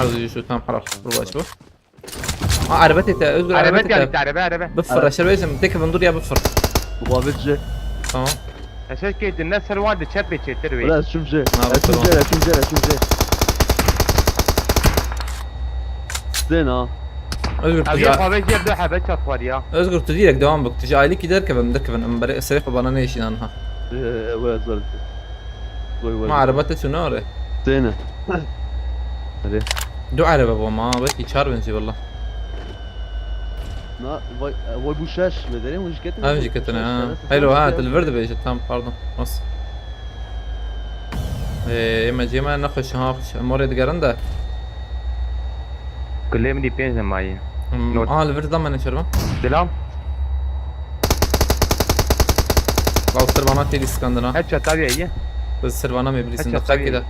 Arzu şu tam harar. Bu baş bu. Aa, araba tete, Özgür, araba tete. Araba, araba. Bifır, aşırı bezim. Tek vındur ya bifır. Bu abi C. Tamam. Esas ki ne ser vardı, çep ve çetir ve. Ulan S M C. Ne yapalım? S M C, S M C, S M C. Zên ha. Özgür, abi, tu ya, kahve ciğer de hebe çat var ya. Özgür, tu direkt devam bak. Tu aylık gider ki ben, der ki ben, em bere, serif bana ne işin anha. Ee, bu yazar. Vay, vay. Ma araba te çuna oraya. Zên. Hadi. Du araba bu ma, belki çar benziyor valla. Na, vay, vay bu şaş, me derin, bu şirketin. Ha, bu şirketin, ha. Hello, ha, deliver de beje, tamam, pardon. Nasıl? Ee, ema cema ne hoş, ha, hoş. Morê digerin de. Kulê min dî pênc nemayî. Hmm, not. Aha, li vir da me neşer ben. Dilam. Law ser bana têdî skandina. Her çataviye ye. Biz ser bana me bilirsin. Her çataviye.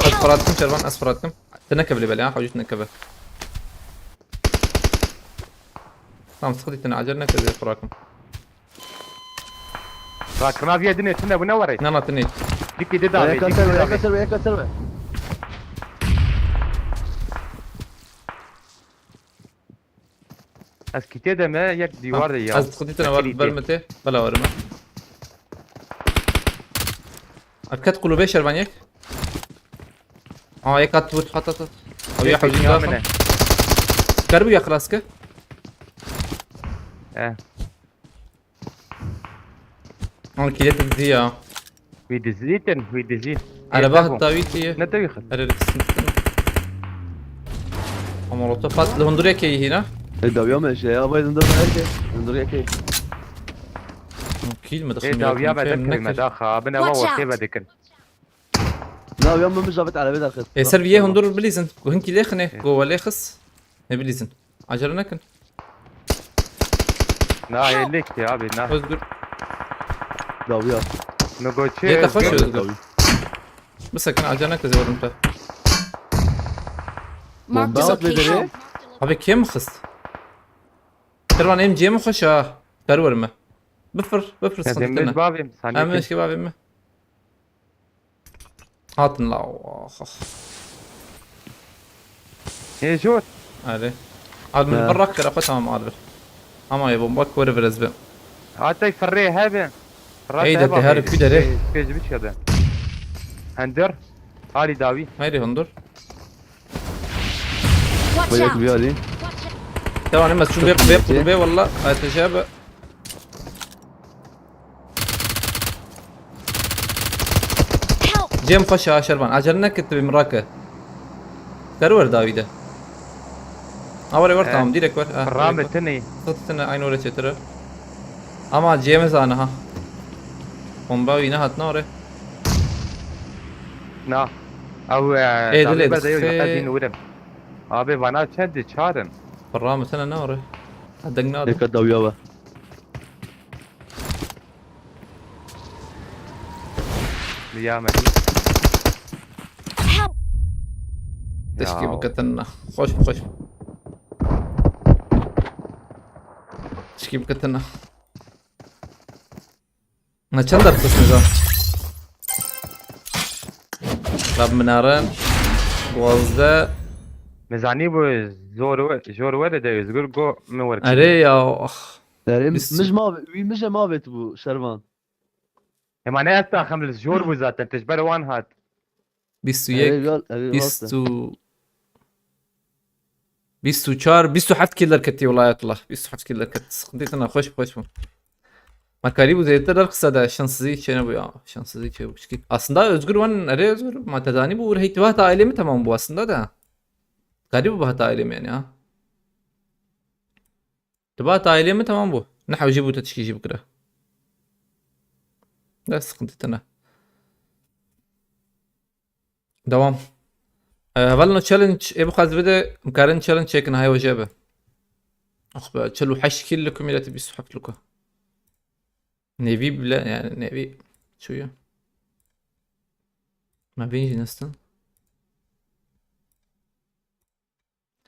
Ez fırattım Şervan, ez fırattım. Te nekeve lê belê ha, hewcî tu nekeve. Tamam, sıkıntı, tine acele nekeve, fırattım. Rakına viye dinê tune bu ne var? Na, na, tine. Dikî de dawe, dikî de dawe. Eka ser be, eka ser be. Ez kitê de me yek dîwar de ya. Ez xwedî tine var, ber me tê, bela warime. Arket kulübe şervan yek. Aa, yek at vur, at, at, at. Ew ya hewcî ya daxin. Kar bu ya xilas ke. Eh. An kilet dizi ya. Wî dizîtin, wî dizî. Araba hatta wî tiye. Ne tevî xil? Erê, disin. Ama rota pat li hundur yekê hîna. E, dawiya me şey ya, bay hundur yekê. Hundur yekê. Kîl mi dixin? E, dawiya me dekir me daxa, bin ewa wekê ve dikin. Dawiya me mijabet arabê derxist. E, ser viyê hundur bilîzin. Ku hin kîlê xine, ku welê xis. Ne bilîzin. Acele nekin. Na, elek ya abi, na. Özgür. Dawiya. Yete xweş Özgür. Özgür. Bisekin, acele nekin, zêwrim te. Mark the location. Abi, kêm xist? Tervan, em cêm xweş ha. Derwer me. Bifir, bifir, sıkıntı ne? Bavim, sen em ki bavim mi? Hatin la, oh, oh. Ê jor. Erê. Al min bir rak kira xwe, tamam, al bir. Ama ya bomba kore biraz be. Hatay firrê hebe. Hey, de te her ku derê. Pêj biçe de. Hender. Alî dawî. Haydi hundur. Watch out. Bırak bir alayım. Tamam, hemen şunu bir, bir, bir, valla. Ateşe be. Help! Cem xweş e, Şervan. Acele neke, tu bê min rake. Ser wer dawî de. Ha, were wer, tamam, direkt wer. Ha, direkt wer. Tine. Tut tine, aynı oraya çetir. Ama Cem zana ha. Bomba wî nehat ne oraya. Na. Ew, e, Ê, dilê dixê. Berdeyê, heta dîn wirim. Abi, vana çend çar in? Pirra min tene ne ore. Deng nade. Êka dawiya we. Liya me. Help! Tişkî Ya. Biketin ne. Xweş, xweş. Tişkî biketin ne. Ne çend derxist nizam? Rab minare. Duwazdeh. Nizanî bu zor we-, zor were de Özgür go mi wer. Erê ya, ah. Erê, Bîst. Mij ma, wî mij e ma vet bu Şervan. Ema ne esta xem li zor bu zaten, tij ber wan hat. Bîst û yek, Erê, gal, erê, bîst û, rast e. Bîst û çar, bîst û heft kill derketî welayetullah. Bîst û heft kill derket. Sıkıntı tına, xweş, xweş bû. Ma karîbû zêdetir derxisa de şanssızî çênebû ya. Şanssızî çêbû piçkî. Aslında Özgür wan erê Özgür, ma te zanîbû wir heyt heta ailê min temam bû aslında da. Karîbû heta ailê min yani ya. Tu ba heta ailê min temam bû. Ne hewcî bû te tişkî jî bikire. Ne sıkıntı tına. Devam. E, hevalno challenge, ê bixwaz bide, em karin challenge çêkin, hay hoca be. Ah be, çil û heşt kill li ku, milletî bîst û heft li ku. Nêvî bile, yani nêvî çûye. Me vîn jî nestin.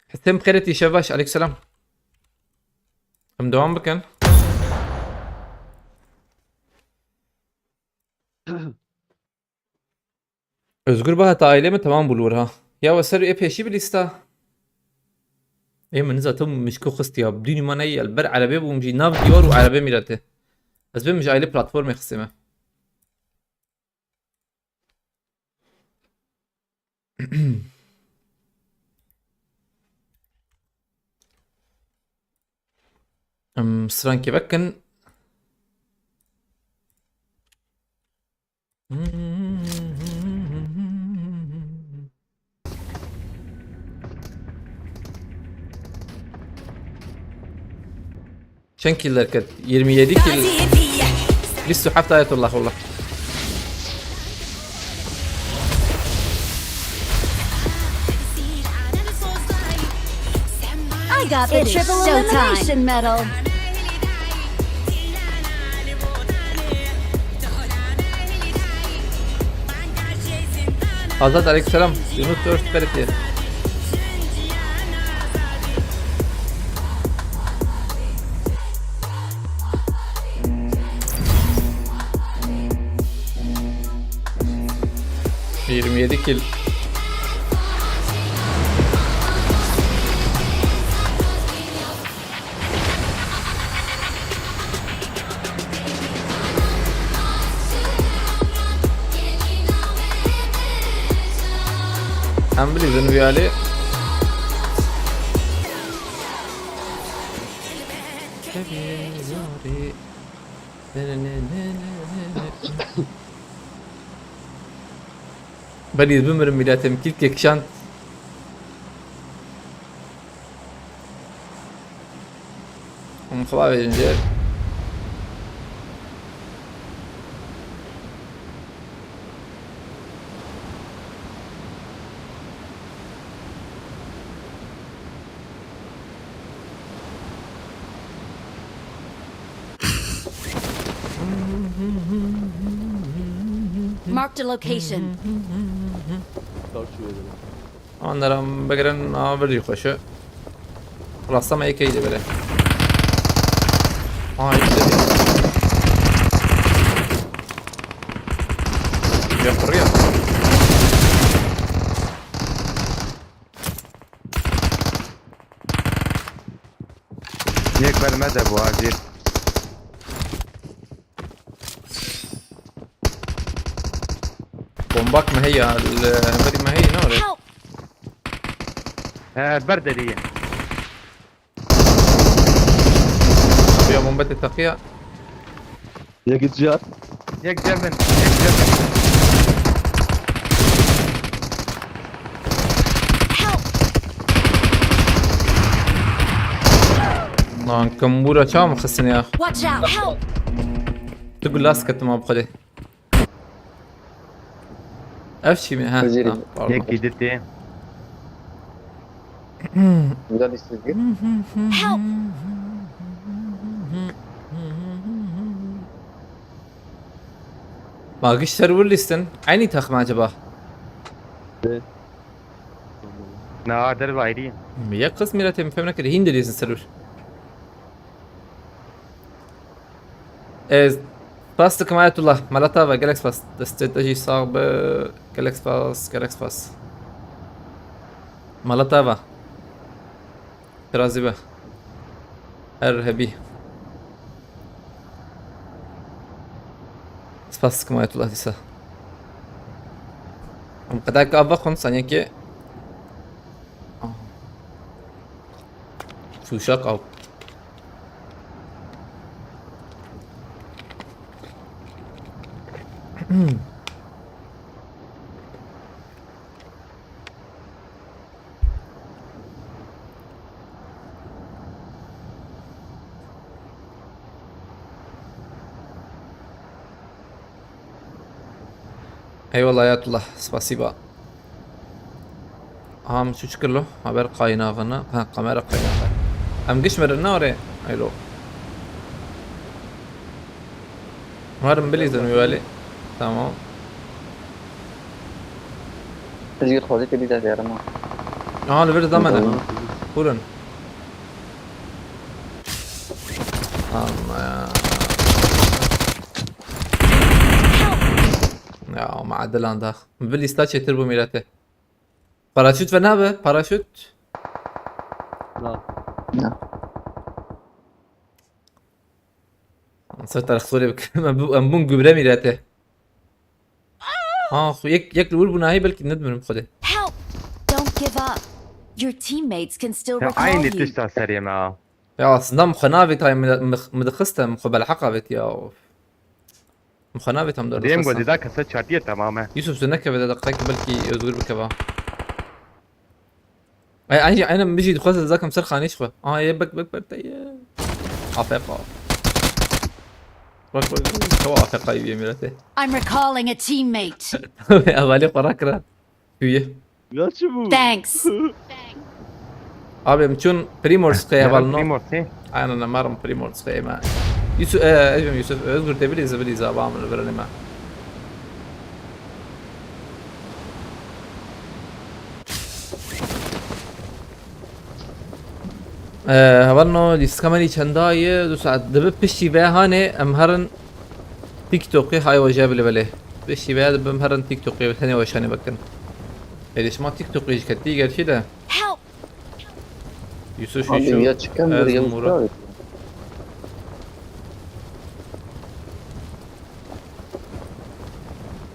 Hesên bi xêretî, şev baş, aleykum selam. Em devam bikin. Özgür ba heta ailê min temam bû li wir ha. Ya we ser ê pêşî bi lîsta. Ê min zaten mişko xist ya. Dûnî me neyê, li ber erebê bûm jî nav diyar û erebê mîrete. Ez bêm ji ailê platformê xistê me. Em strankê vekin. Çend kill derket? Yirmi yedi kill. Bîst û heft Ayetullah, wallah. I got the triple elimination medal. Azat, aleykümselam. Yunus dört süper etti. Yirmi yedi kill. Em bilîzin vî alî. Belîz bimirim, mîletê min kîlkê kişand. Hûn xwe bavêjin jê. Marked a location. Anlaram, bigirin, a, bir xweş e. Rasta me yekeyî de bere. Aa, yekeyî de. Ya, kuruyor. Yek ber me de bû, acil. Bombak me heye, li heverî me heye, ne ore? Help! He, ber derî ye. Abiya bombe te teqiya. Yek car. Yek cevin, yek cevin. Help! Lan kambûra çawa min xistin ya? Watch out! Help! Tu gulas ketim abi xwedê. Ev çî mi? Ha, Wezîrî. Ha, pardon. Yekî di tê. Güzel istedik. Help! Ma giş ser wir lîstin. Eynî taxim acaba? Na der ayrı. Yek qism mîretê min fem nekirî. Hîn dilîzin ser wir. Ez spas dikim Ayetullah. Mala te ava, gelek spas. Destê te jî sax be. Gelek spas, gelek spas. Mala te ava. Tirazî be. Her hebî. Spas dikim Ayetullah dîsa. Em qedek av vexwin saniyekê. Ah. Şûşak av. Eyvallah Ayetullah, spasiba. Aha, min çû çi kir lo? Haber kaynağını. Ha, kamera kaynağı. Em giş mirin ne oraya? Eylo. Umarım bilizin üyeli. Tamam. Özgür Xwezî te bî de dêrim ha. Aha, li vir damene. Kurun. Ama ya. Ya, ma edilan da. Bi lîsta çêtir bû mîrete. Paraşüt ve nabe, paraşüt. Na. Ya. Ser tarix sorê bik. Em bu, em bun gübre mîrete. Ha, xu yek, yek li wir bû nahî belkî nedimirim xwedê. Help! Don't give up. Your teammates can still Ya recall aynı you. tişta serê me ha. Ya aslında min xwe navêt ay min, min, min dixiste, min xwe belheq avêt ya. Of. Min xwe navêt em Dêm derdixiste. go dida kese çatiye tamam e. Yusuf, tu nekeve de deqeyek belkî Özgür bikeva. Ay, ay, aynen min jî dixwest zakem ser xanîş xwe. Aa, ye bek, bek, bek, te ye. A F K. Bak, bak, bak, çawa A F K yê mîrete. I'm recalling a teammate. Evalê xwe rakira. Hüye. Ya çi bû? Thanks. Abi, em çûn Primorskaya Yaran hevalno. Primorskaya. Aynen, em marim Primorskaya me. Yusuf, e, Özgür, Yusuf, Özgür te bilî, ze bilî, ze, bam, li vir nîme. E, hevalno, lîstika me nî çenda ye, du saet dibe piştî ve hanê, em herin TikTokê hay weje bile bile. Piştî ve dibim herin TikTokê, tenê weşanê bikin. Êdî şima TikTokê jî ketî gerçî de. Help! Yusuf, Abi Yusuf, ya çıkan bir ez yıl Murat. Abi.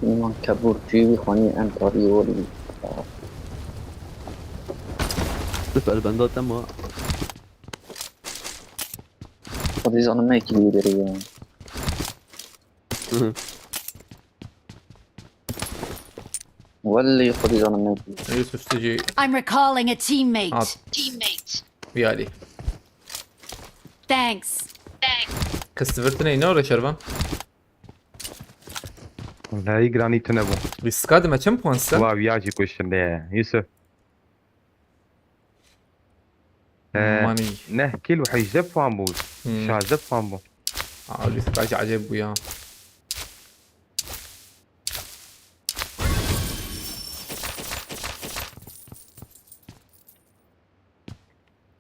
Iman kebur cüyü xwani en tabi yolu. Sif el benda tema. Xwedî zanim me kî lideri ya. Wellî xwedî zanim me kî. Yusuf, tu jî I'm recalling a teammate. At. Teammate. Vî alî. Thanks. Kes tirvirtine îne ore şervan. Vallahi granî tune bû. Lîstika dime çend puan sen? Wa viya jî kuştin de Yusuf. Ee, Manî. Neh kîl û hejdeh puan bû. Hmm. Şazdeh puan bû. Aa, lîstika jî ecêb bû ya.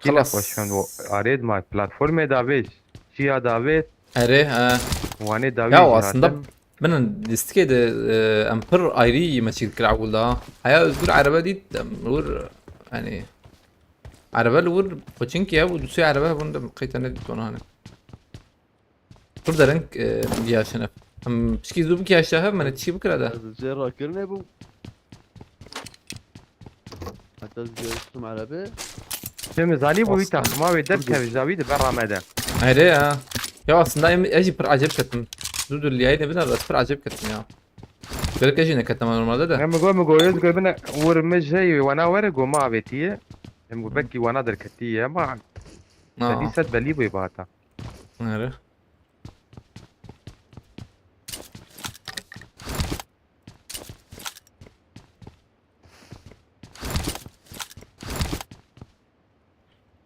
Kîla Xelas. xweş xwend o arêd ma platformê davêj. Çiya davêt. Erê, he. Wanê davêj. Ya, aslında binin lîstikê de, e, em pir ayrî me çî dikir ewil da. Heya Özgür erebe dît, em wir, yani, erebe li wir xwe çinkî ev û du sê erebe hebûn de qeyte nedît wana hani. Pir dereng, e, giyaşin ev. Em pişkî zû bigiyaşte hev, me ne tişkî bikira de. Ez jê rakirine bûm. Hatta ez giyaştim erebe. Çi mizalî bû wî Aslan. taxima wê derkev ji dawî di ber ramede. Erê ya. Ya aslında em, ez jî pir aceb ketim. Zû du liyayê de bina, ez pir aceb ketim ya. Gerek ez jî neketim normalde de. Em go, mi go, ez go bine, wir mi jey wana were go ma avêtiye. Em go belkî wana derketiye ama Ha. sedî sed belî bûye bahata. Erê.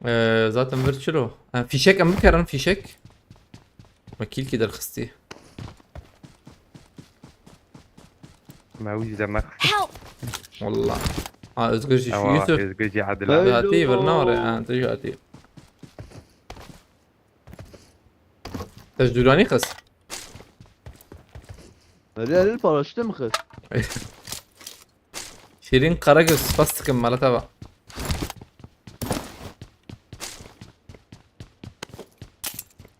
Ee, zaten vir çilo. Ha, fîşek em bikerin fîşek. Me kîlkî derxistî. Me wî jî demek. Help! Wallah. Ha, Özgür jî şu Ewa, Yusuf. Özgür jî Te adil. hatî vir nare. Ha, te jî hatî. Te ji dûranî xist. Erê erê paraşütê mi xist? Şîrîn Karagöz, spas dikim, mala te va.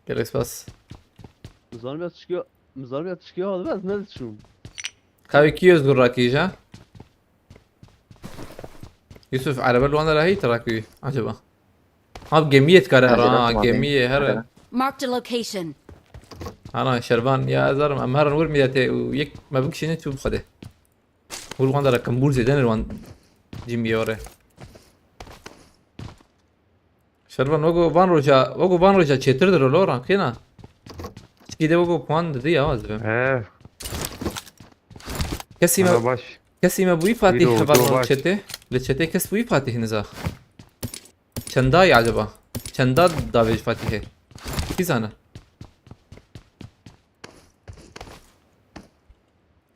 Gelek spas. Mizanım ya tişkiyo, mizanım ya tişkiyo hadi ben ne düşün? Kavê kî Özgür rakîja? Yusuf, araba li wan de heyî te rakî acaba? Ha, gemiyê dikare her Acaba ha, tamam, gemiyê her. Acaba. Marked a location. Ana şervan ya, ez zarim em herin wir mîdetê û yek me bikişîne çû bixwedê. Wir wan de rekim bûr zêde ne wan cîmiyê were. Şervan wego van roja, wego van roja çêtir diro lo rankîna. Çikî de wego puan didi ya ez dibim. He, Kesî me, ana baş. kesî me bûyî Fatih Dilo, heval dilo wan baş. çetê. Li çetê kes bûyî Fatih niza. Çenda ye acaba? Çenda davêj Fatihê? Kî zane?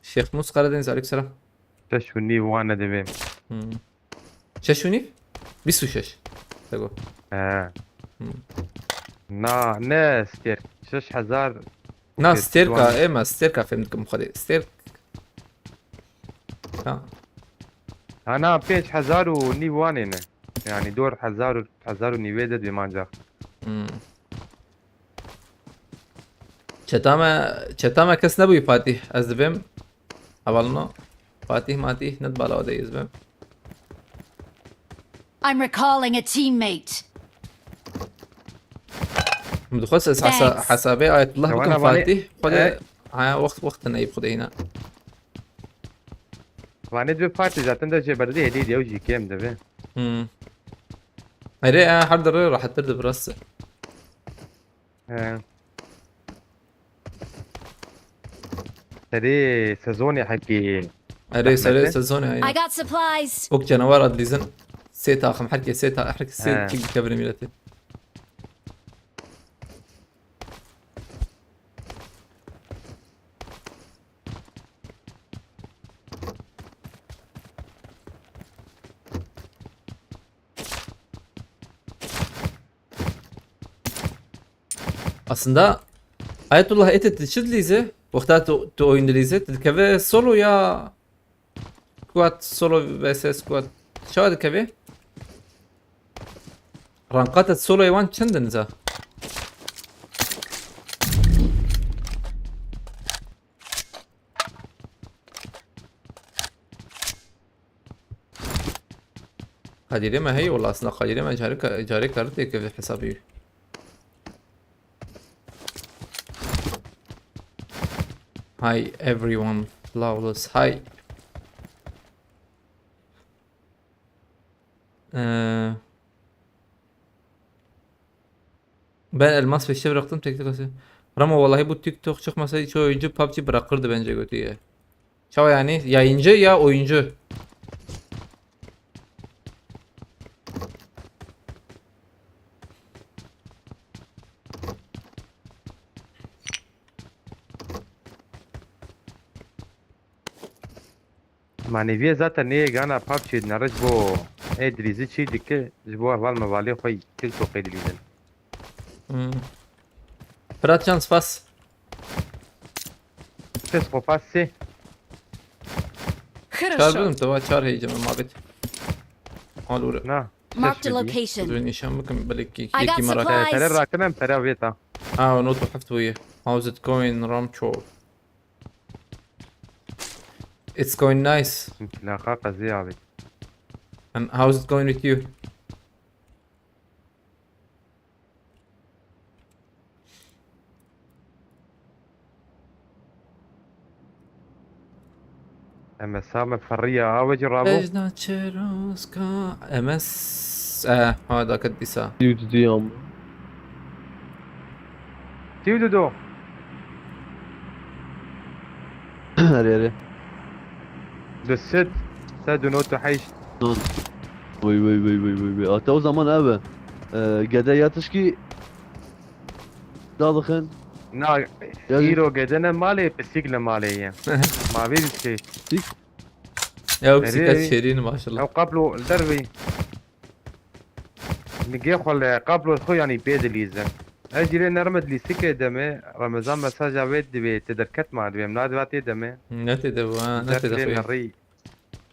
Şêx Mus Karadeniz, aleyküm selam. Şeş û nîv wane divêm. Hmm. Şeş û nîv? Bîst û şeş. Tego. He. Hmm. Na, ne stêrk. Şeş hezar. Na, Okey, stêrka, wane. Ê me stêrka fêm dikim xwedê. Stêrk. Ha. Ha, na, pênc hezar û nîv wane ne. Yani dor hezar û, hezar û nîvê de dibêm ancak. Hmm. Çeta me, çeta me kes nebûyî Fatih, ez dibêm. Hevalino. Fatih Matih, net bala de ez bim. I'm recalling a teammate. Min dixwest ez hesa-, Thanks. hesabê Ayetullah Ewana bikim vanê, Fatih. Xwedê, e- haya wext, wext neyî xwedê hîna. Vanê dibê Fatih zaten de jê berdê hêdî diye jî kêm dibe. Hmm. Erê, e, her dere rahattir dibe rast. He. Serê sezonê hekî. Erê, serê Zehmet e. Sezonê, aynen. I got supplies. Ok canavar adlîzin. Sê taxim, herkes sê ta-, herkes sê He. kî bikevirê mîletê. Aslında Ayetullah ete tu çi dilîze? Wexta tu, tu oyun dilîze, tu dikeve solo ya squad, solo versus squad. Çawa dikeve? Rankata solo wan çend in za? Kadirê me heye wala aslında Kadirê me carê ka-, carê karit êke vê hesabî. Hi everyone, flawless, hi. Ee, Ben elmas peşte bıraktım, tek tek atıyor. Ramo, vallahi bu TikTok çıkmasaydı çoğu oyuncu PUBG bırakırdı bence götüye. Çawa yani? Yayıncı ya oyuncu? Maneviyê zaten nê gana PUBG dinere ji bo ê dilîzî çî dike, ji bo heval mevalê xwe TikTokê dilîzin. Hmm. Fıratcan, spas. Kes xwe pas sê. Çar bidim, te va çar heyce me mabet. Alure. Na. Marked a Ses location. Dün nîşan bikim, belki I got yekî merak. supplies. Pere rakinem, pere vêta. Aa, not heft bûye. How's it going, Ramço? It's going nice. Laqa qezî abi. And how's it going with you? Em esa me ferriya awe ci rabo. Bejna çeroska M S. Eh, ha, dakika disa. Yüzdüyam. Tî û du do. Her yere. Du sed, sed û nod û heşt. Vay vay vay vay vay vay. Ata o zaman abi. Ee, gede ya tişkî dadixin. Na, ya îro gede ne malê, pisîk li malê ye. Ma vê dişkê. Pisîk? Ew pisîka şêrîn maşallah. Ew qablo li dervî. Nigê xwe li qablo xwe yanî pê dilîze. Ez jî lê nerme dilîstikê demê, Remezan mesaja wê divê te derket ma divê, em nadiva tê demê. Ne tê de bu, ha, ne tê de xwe. Rî.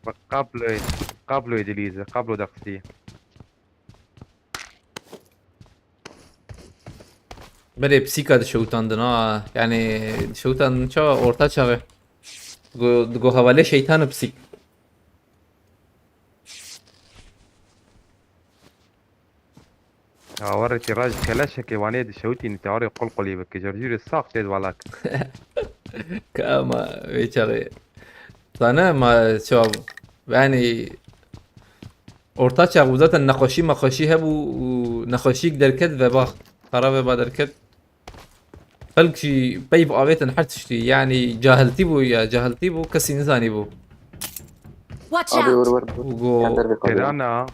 Bi qabloyê, qabloyê dilîze, qablo derxistî. Berê pisîka dişewitandin ha. Yani dişewitandin çawa orta çaxê. Digo, digo hevalê şeytan û pisîk. Ya werê tî raj keleşekê wanê dişewitî nî tewarê qulqulî bike. Jer jûrê sax tê valak. Ka ama vê çaxê. Zane ma çawa bû. Yani orta çax bû zaten nexweşî mexweşî hebû û nexweşîk derket veba. Xera veba derket. Xelk jî peyv avêtin her tiştî. Yani cahiltî bû ya cahiltî bû kesî nizanî bû. Watch Abi out! Vur vur. Û go Sen dervê xwe. Têrana.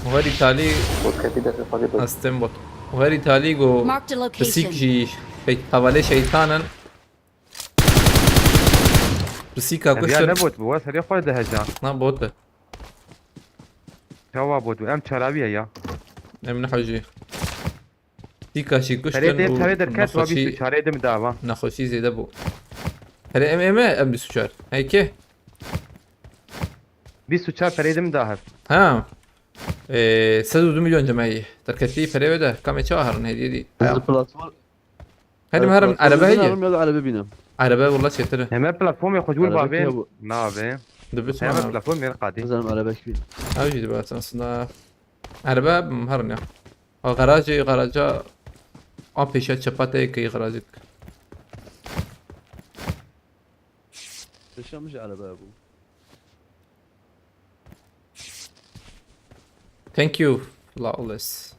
Û her îtalî Bot ketî dervê xwe bot. Astem bot. Û her îtalî go Marked a location. Pisîk jî şey, hevalê şeytanin. Pisîka Ev ya kuştin. Ne bot bu? Wes herê xwe diheja. Na bot be. Çawa bot bu? Em çaravî ye ya. Em nehejî. Pisîka jî kuştin. Perê dê û perê derket wa nexweşî, bîst û çarê dim dava. Nexweşî zêde bû. Herê em ê me em bîst û çar. Heyke? Bîst û çar perê dim da hev. Ha. Ee, sed û du milyon cemeyî. Derketî perê wê de. Kamê çawa herin hediye dî. Ez platform Herî Ez herim platformê erebe bînim heye. Ya da erebe bînim. Erebe wela çêtir e. Heme platformê xwe ji wir Erebe bavê kî hebû? Navê. Dibe çima Heme na? Platformê qadî. Nizanim erebe kî bînim. Ew jî dibe aslında. Erebe herin ya. A garajê, garaja a pêşe çepa te yekê garajik. Pêşe min jî erebe hebû. Thank you, Lawless.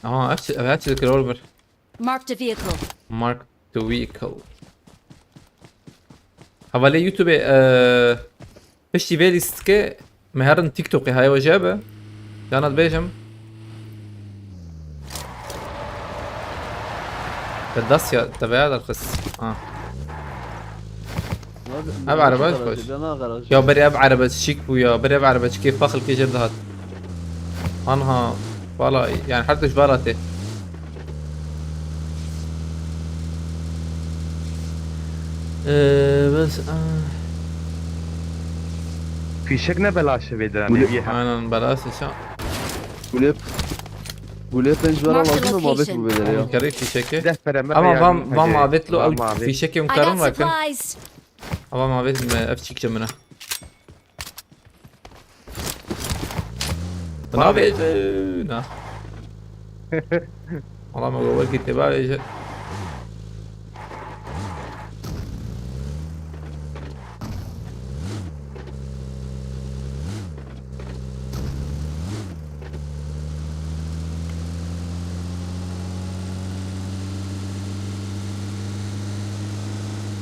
Aha, ev çi, ev çi dikir oğlum bir. Marked a vehicle. Mark the vehicle. Hevalê YouTube, e, piştî vê lîstikê me herin TikTokê haya we jê be. Cana dibêjim. Te dest ya, te veya derxist. Ha. Ev erebe xweş. Ya berê ev erebe çik bû ya, berê ev erebe çikê faxil kê jêr dihat. Anha, valla, yani her tişt vara tê. Ee, bes, ah. Fîşek ne belaş e vê diranê. Aynen, belaş e şa. Gulê, gulê pênc vera lazim e, mabet bu bedere ya. Kerê fîşekê. Deh pere me. Ama van, van mabet lo, ew fîşekê em karin rakin. Ama mabet me, ev çîkçe min e. Nabêje, na. Wala me go wekî tê bavêje.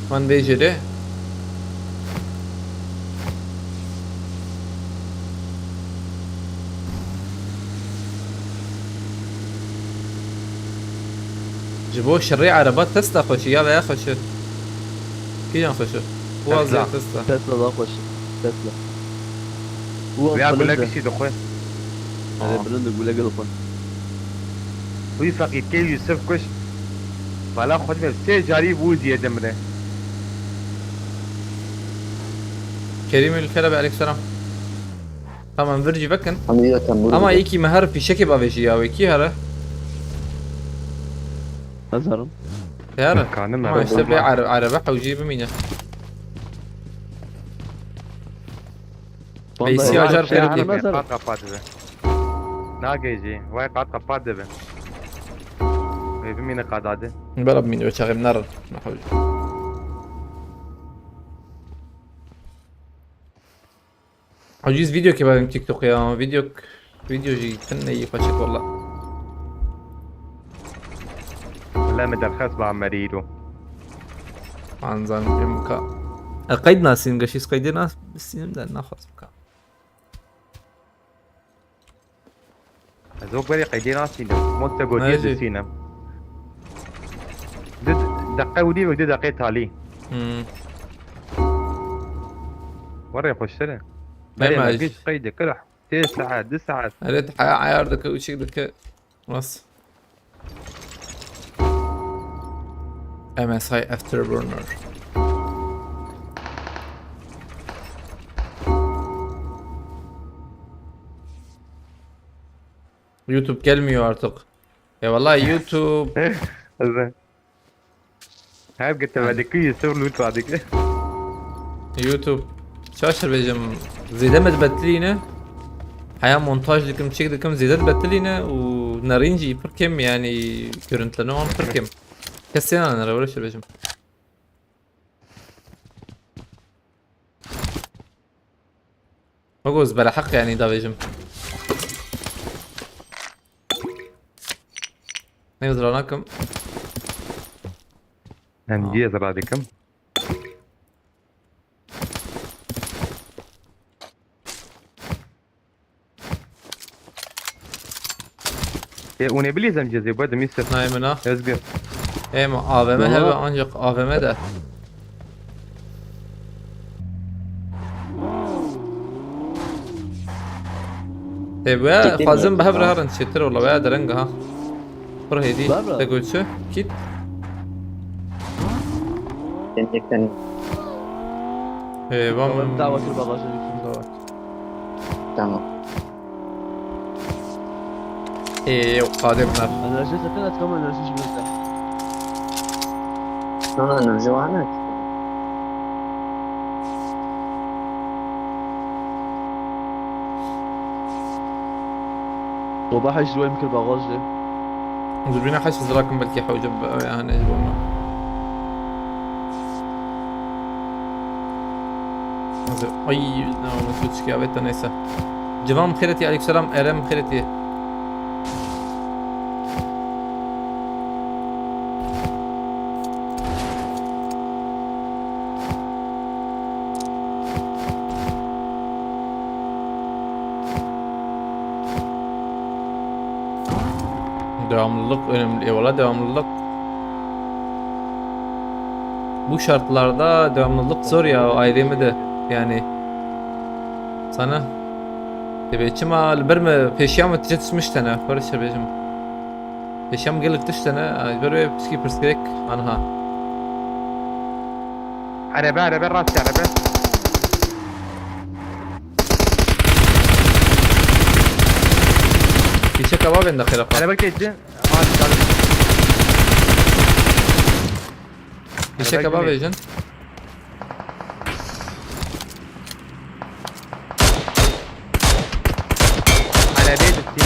Van vê jêrê. Ji bo şirê ereba Tesla xweş e ya veya xweş e? Kîjan xweş e? Tesla. Tesla. Tesla daha xweş e. Tesla. Veya gule kişî dixwe. Erê bilind e, gule gel xwe. Wî feqîrkê Yusuf kuş. Bala xwe dime sê carî bû ziyê dimre. Kerîm el Kerebe, aleyhisselam. Tamam, vir jî vekin. Ama yekî me her fîşekê bavêjî ya, wê kî here? Nazarim. Here. Kanim. Ama işte bê erebe hewcî bimîne. Veysi acar pêro kê. Qat qapa dibe. Nagê jî. Vay qat qapa dibe. Wê bimîne qadade. Bela bimîne, wê çaxê min nerin. Nahewcî. Aciz video ke benim TikTok ya. Video video jî tune yî xweşik walla. Wele min derxest ba merîro. Anzan pê bika. E, qeyd nasîn, gaşîs qeydê nas-, sînim de naxwazim ka. Ez wek berê qeydê nasînim. Moste gotiye Nayê jî. Disînim. Du deqe û nîvek, du deqê talî. Hmm. Werê xweştir e. Dema Berê me jî. giş qeyd dikir. Tê saet, du saet. Eret haya ayar dike û çik dike. Rast. M S I Afterburner. YouTube gelmiyor artık. Ya vallahi YouTube. Ez ê. Her gete vedikî Yusuf loot vadikî. YouTube. Çaşır bêjim. Zêde me dibetilîne. Heya montaj dikim, çêk dikim, zêde dibetilîne û nerîn jî pir kêm, yani görüntülerini wan pir kêm. Kesê nane re, öyle şey bêjim. Wek ez bela heq yani davêjim. Ne zira nakim. Em diyez radikim. Ê, hûn ê bilîzem cezê, bu demî sir. Nayê min a. Özgür. Ê, ma A V M hebe, ancak A V M de. Ê, bu ya, xwazim bi hev re herin çêtir ola, bu ya dereng ha. Pir hêdî. Te got çi? Kit. Ê, bam. Dawa kir bagajê, lütfen dawa. Tamam. Ê, ew qadê biner. Enerji zaten atkama enerji jimete. Sana enerji var mı? Baba hej duayım kir bagajê. Dürbüne heş zirakim belki hewce yani ecbor. Hazır. Ay, ne oldu? Su çıkıyor. Evet, neyse. Civan xêretî, aleykümselam. Erem xêretî. Devamlılık önemli. Eyvallah, devamlılık. Bu şartlarda devamlılık zor ya, ailemi de yani. Sana. Tabii çima li ber me pêşiya me tije tişmiş tene. Barış bêjim. Pêşiya me gelek tişt tene. Ay, ber wê piçkî pirsgirêk anha. Araba, araba, rast araba. Kişe kaba ben de xêra xwe. Araba geçti. Hadi, hadi. Kişe kaba vejin. Arabê distî.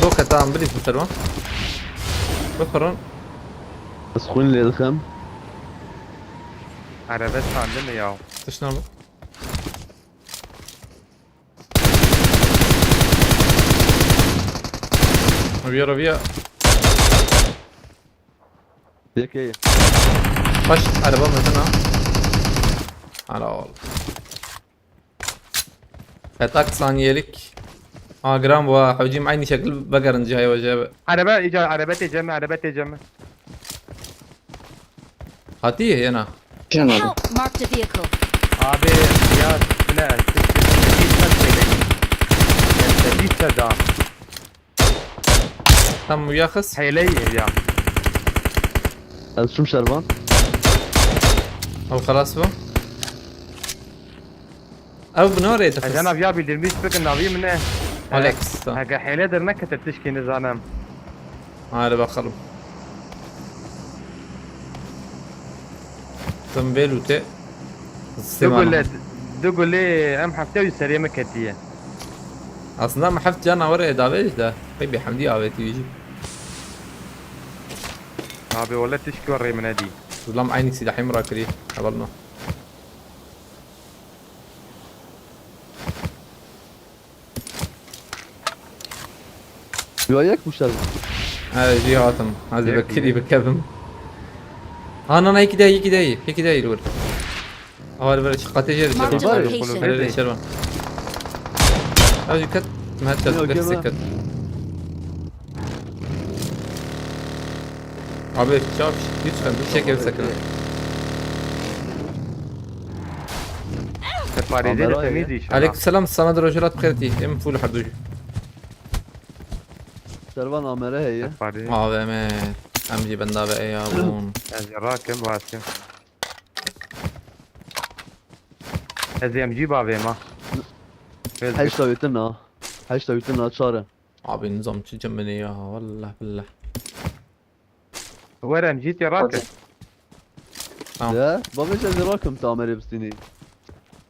Doke, tamam, bilî ser wan. Bifirin. Ez xwîn lê dixim. Araba standı mı ya? Tişna bu. Roviya, roviya. Yekê. Baş araba mezin ha. Ana oğlum. Petak saniyelik. Ha, gram bu ha. Hocam aynı şekil bakarın cihaya hocaya. Araba, ica, araba tecemi, araba tecemi. Hadi yana. Canım. Help! Marked a vehicle. Abi ya bile. Liste da. Tam uyaxız. Hele ya. Ez çûm şervan. Ew xelas bû. Ew bi norê dixist. Ezen aviya bildirmiş bikin navi min ne? Alex, tamam. Hege hele der nekete tişkî nizanim. Hadi bakalım. Tam vê lûtê. Du gule, du gule em hefte û serê min ketiye. Aslında em heft cana were davê de. Qey bê hemdî avêtî wî jî. Abi wele tişkî were min nedî. Zulam aynı silahê min rakirî. Hevalno. Ya yek bû şer. He, jî hatim. Ez ê Yek vekirî yek. Bikevim. Ha, na, na, yekî de, yekî de, yekî de li wir. Aha, li vir, çi qatê jê diçe. Marked a Li location. vir, li şervan. Ev jî ket, me headshot, Yok, bir yeme. ket. Abi, çav, lütfen, bir şey geri sakın. Te parêzê Kamera de temiz ye. inşallah. Aleykümselam, sana da rojelat bixêr tî. Em full her du jî. Şervan amere heye. Parêzê. A V M. Em jî benda ve ya bûn. Ez ê rakim, rakim. Ez ê M G bavê ma. Heşta wîtin na. Heşta wîtin na çare. Abi, nizam çi cemini ya. Wallah billah. Were M G tê rakim. Tamam. Ya, bavê ez ê rakim te amerê bistînî.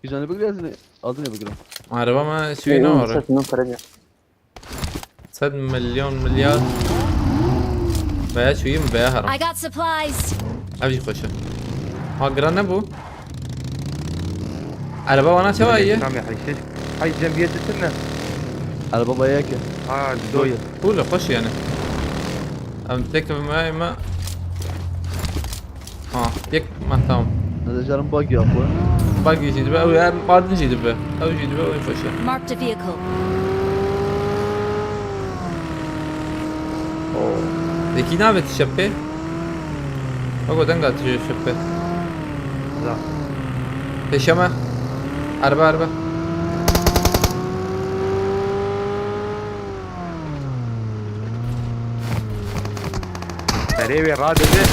Kîjanê bigre ez ê adinê bigrim. Araba me suyu ne var? Sed milyon milyar. Veya çuyum veya haram. I got supplies. Ev jî xweş e. Ha, giran nebû. Araba wana çawa ye? Tamam, hayşiş. Hay cemiyeti ne? Araba bayağı ki. Ha, doyur. Cool, xweş yani. Em tek me me. Ha, yek me tamam. Ne de canım bug yapıyor. Bak jî dibe, ew ya badin jî dibe. Ew jî dibe, ew xweş e. Marked a vehicle. Oo. Zeki ne yapıyor şepe? Bak o denga atıyor şepe. Za. Peşeme. Araba, araba. Serê wê radebe.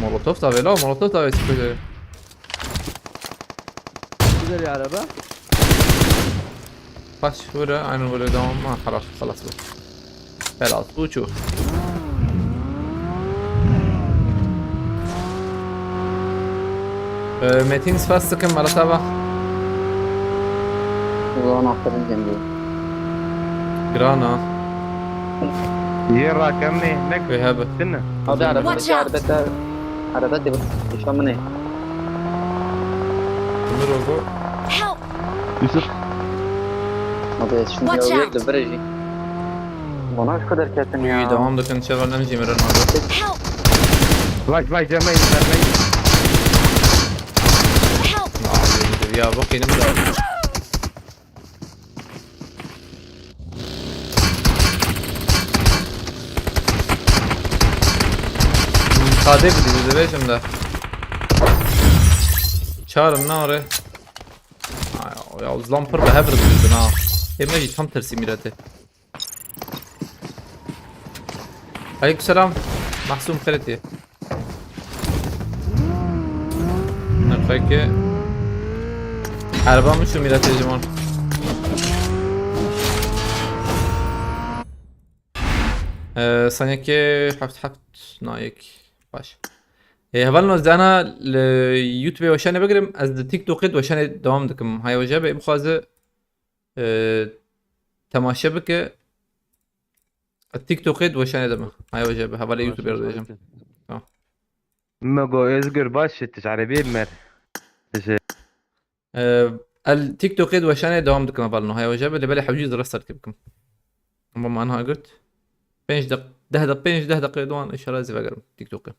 Molotof da vela, molotof da vela çıkıyor. Güzel ya araba. Kaç vura, aynı vura devam. Ha, خلاص, خلاص bu. Helal, uçu. Ee, Metin spas sıkın, Marat'a bak. Ulan aferin Cemil. Grana. Yê rakim ne? Ne? Ve hebe. Dinle. Abi araba Watch ne? out. Araba te. Araba te. Düşman mı ne? Ömür oldu. Help! Yusuf. Abi şimdi Watch ya out. de vereceğim. Bana şu kadar kesin ya. İyi, devam da kan çevrem jimeren abi. Help! Vay vay Cemil, Cemil. Help! Abi, ya bak elim de. Sade bir dizi be şimdi. Çağırın ne oraya? Ay, ya uzlan pır be hever dizi ha. Emre tam tersi mirete. Aleykümselam. Mahsum xêrê tê. Nefeke. Erba min şu mîretê ji wan. Ee, saniyeke heft heft nayek. Baş. Ee, hevalno ez dana li YouTube weşanê bigirim. Ez di TikTokê di weşanê dewam dikim. Haya weje be bixwaze, ee, temaşe bike. TikTokê di weşanê de me. Haya weje be. Hevalê YouTube dibêjim. Tamam. Me go Özgür baş, tu ji erebê mer. Ji Ee, el TikTokê di weşanê dewam dikim hevalno. Haya weje be. Lê belê hewcî zira start bikim. Ama me niha girt. Pênc deq-, deh deq-, pênc deh deqê dowan inşallah ez ê vegerim TikTokê.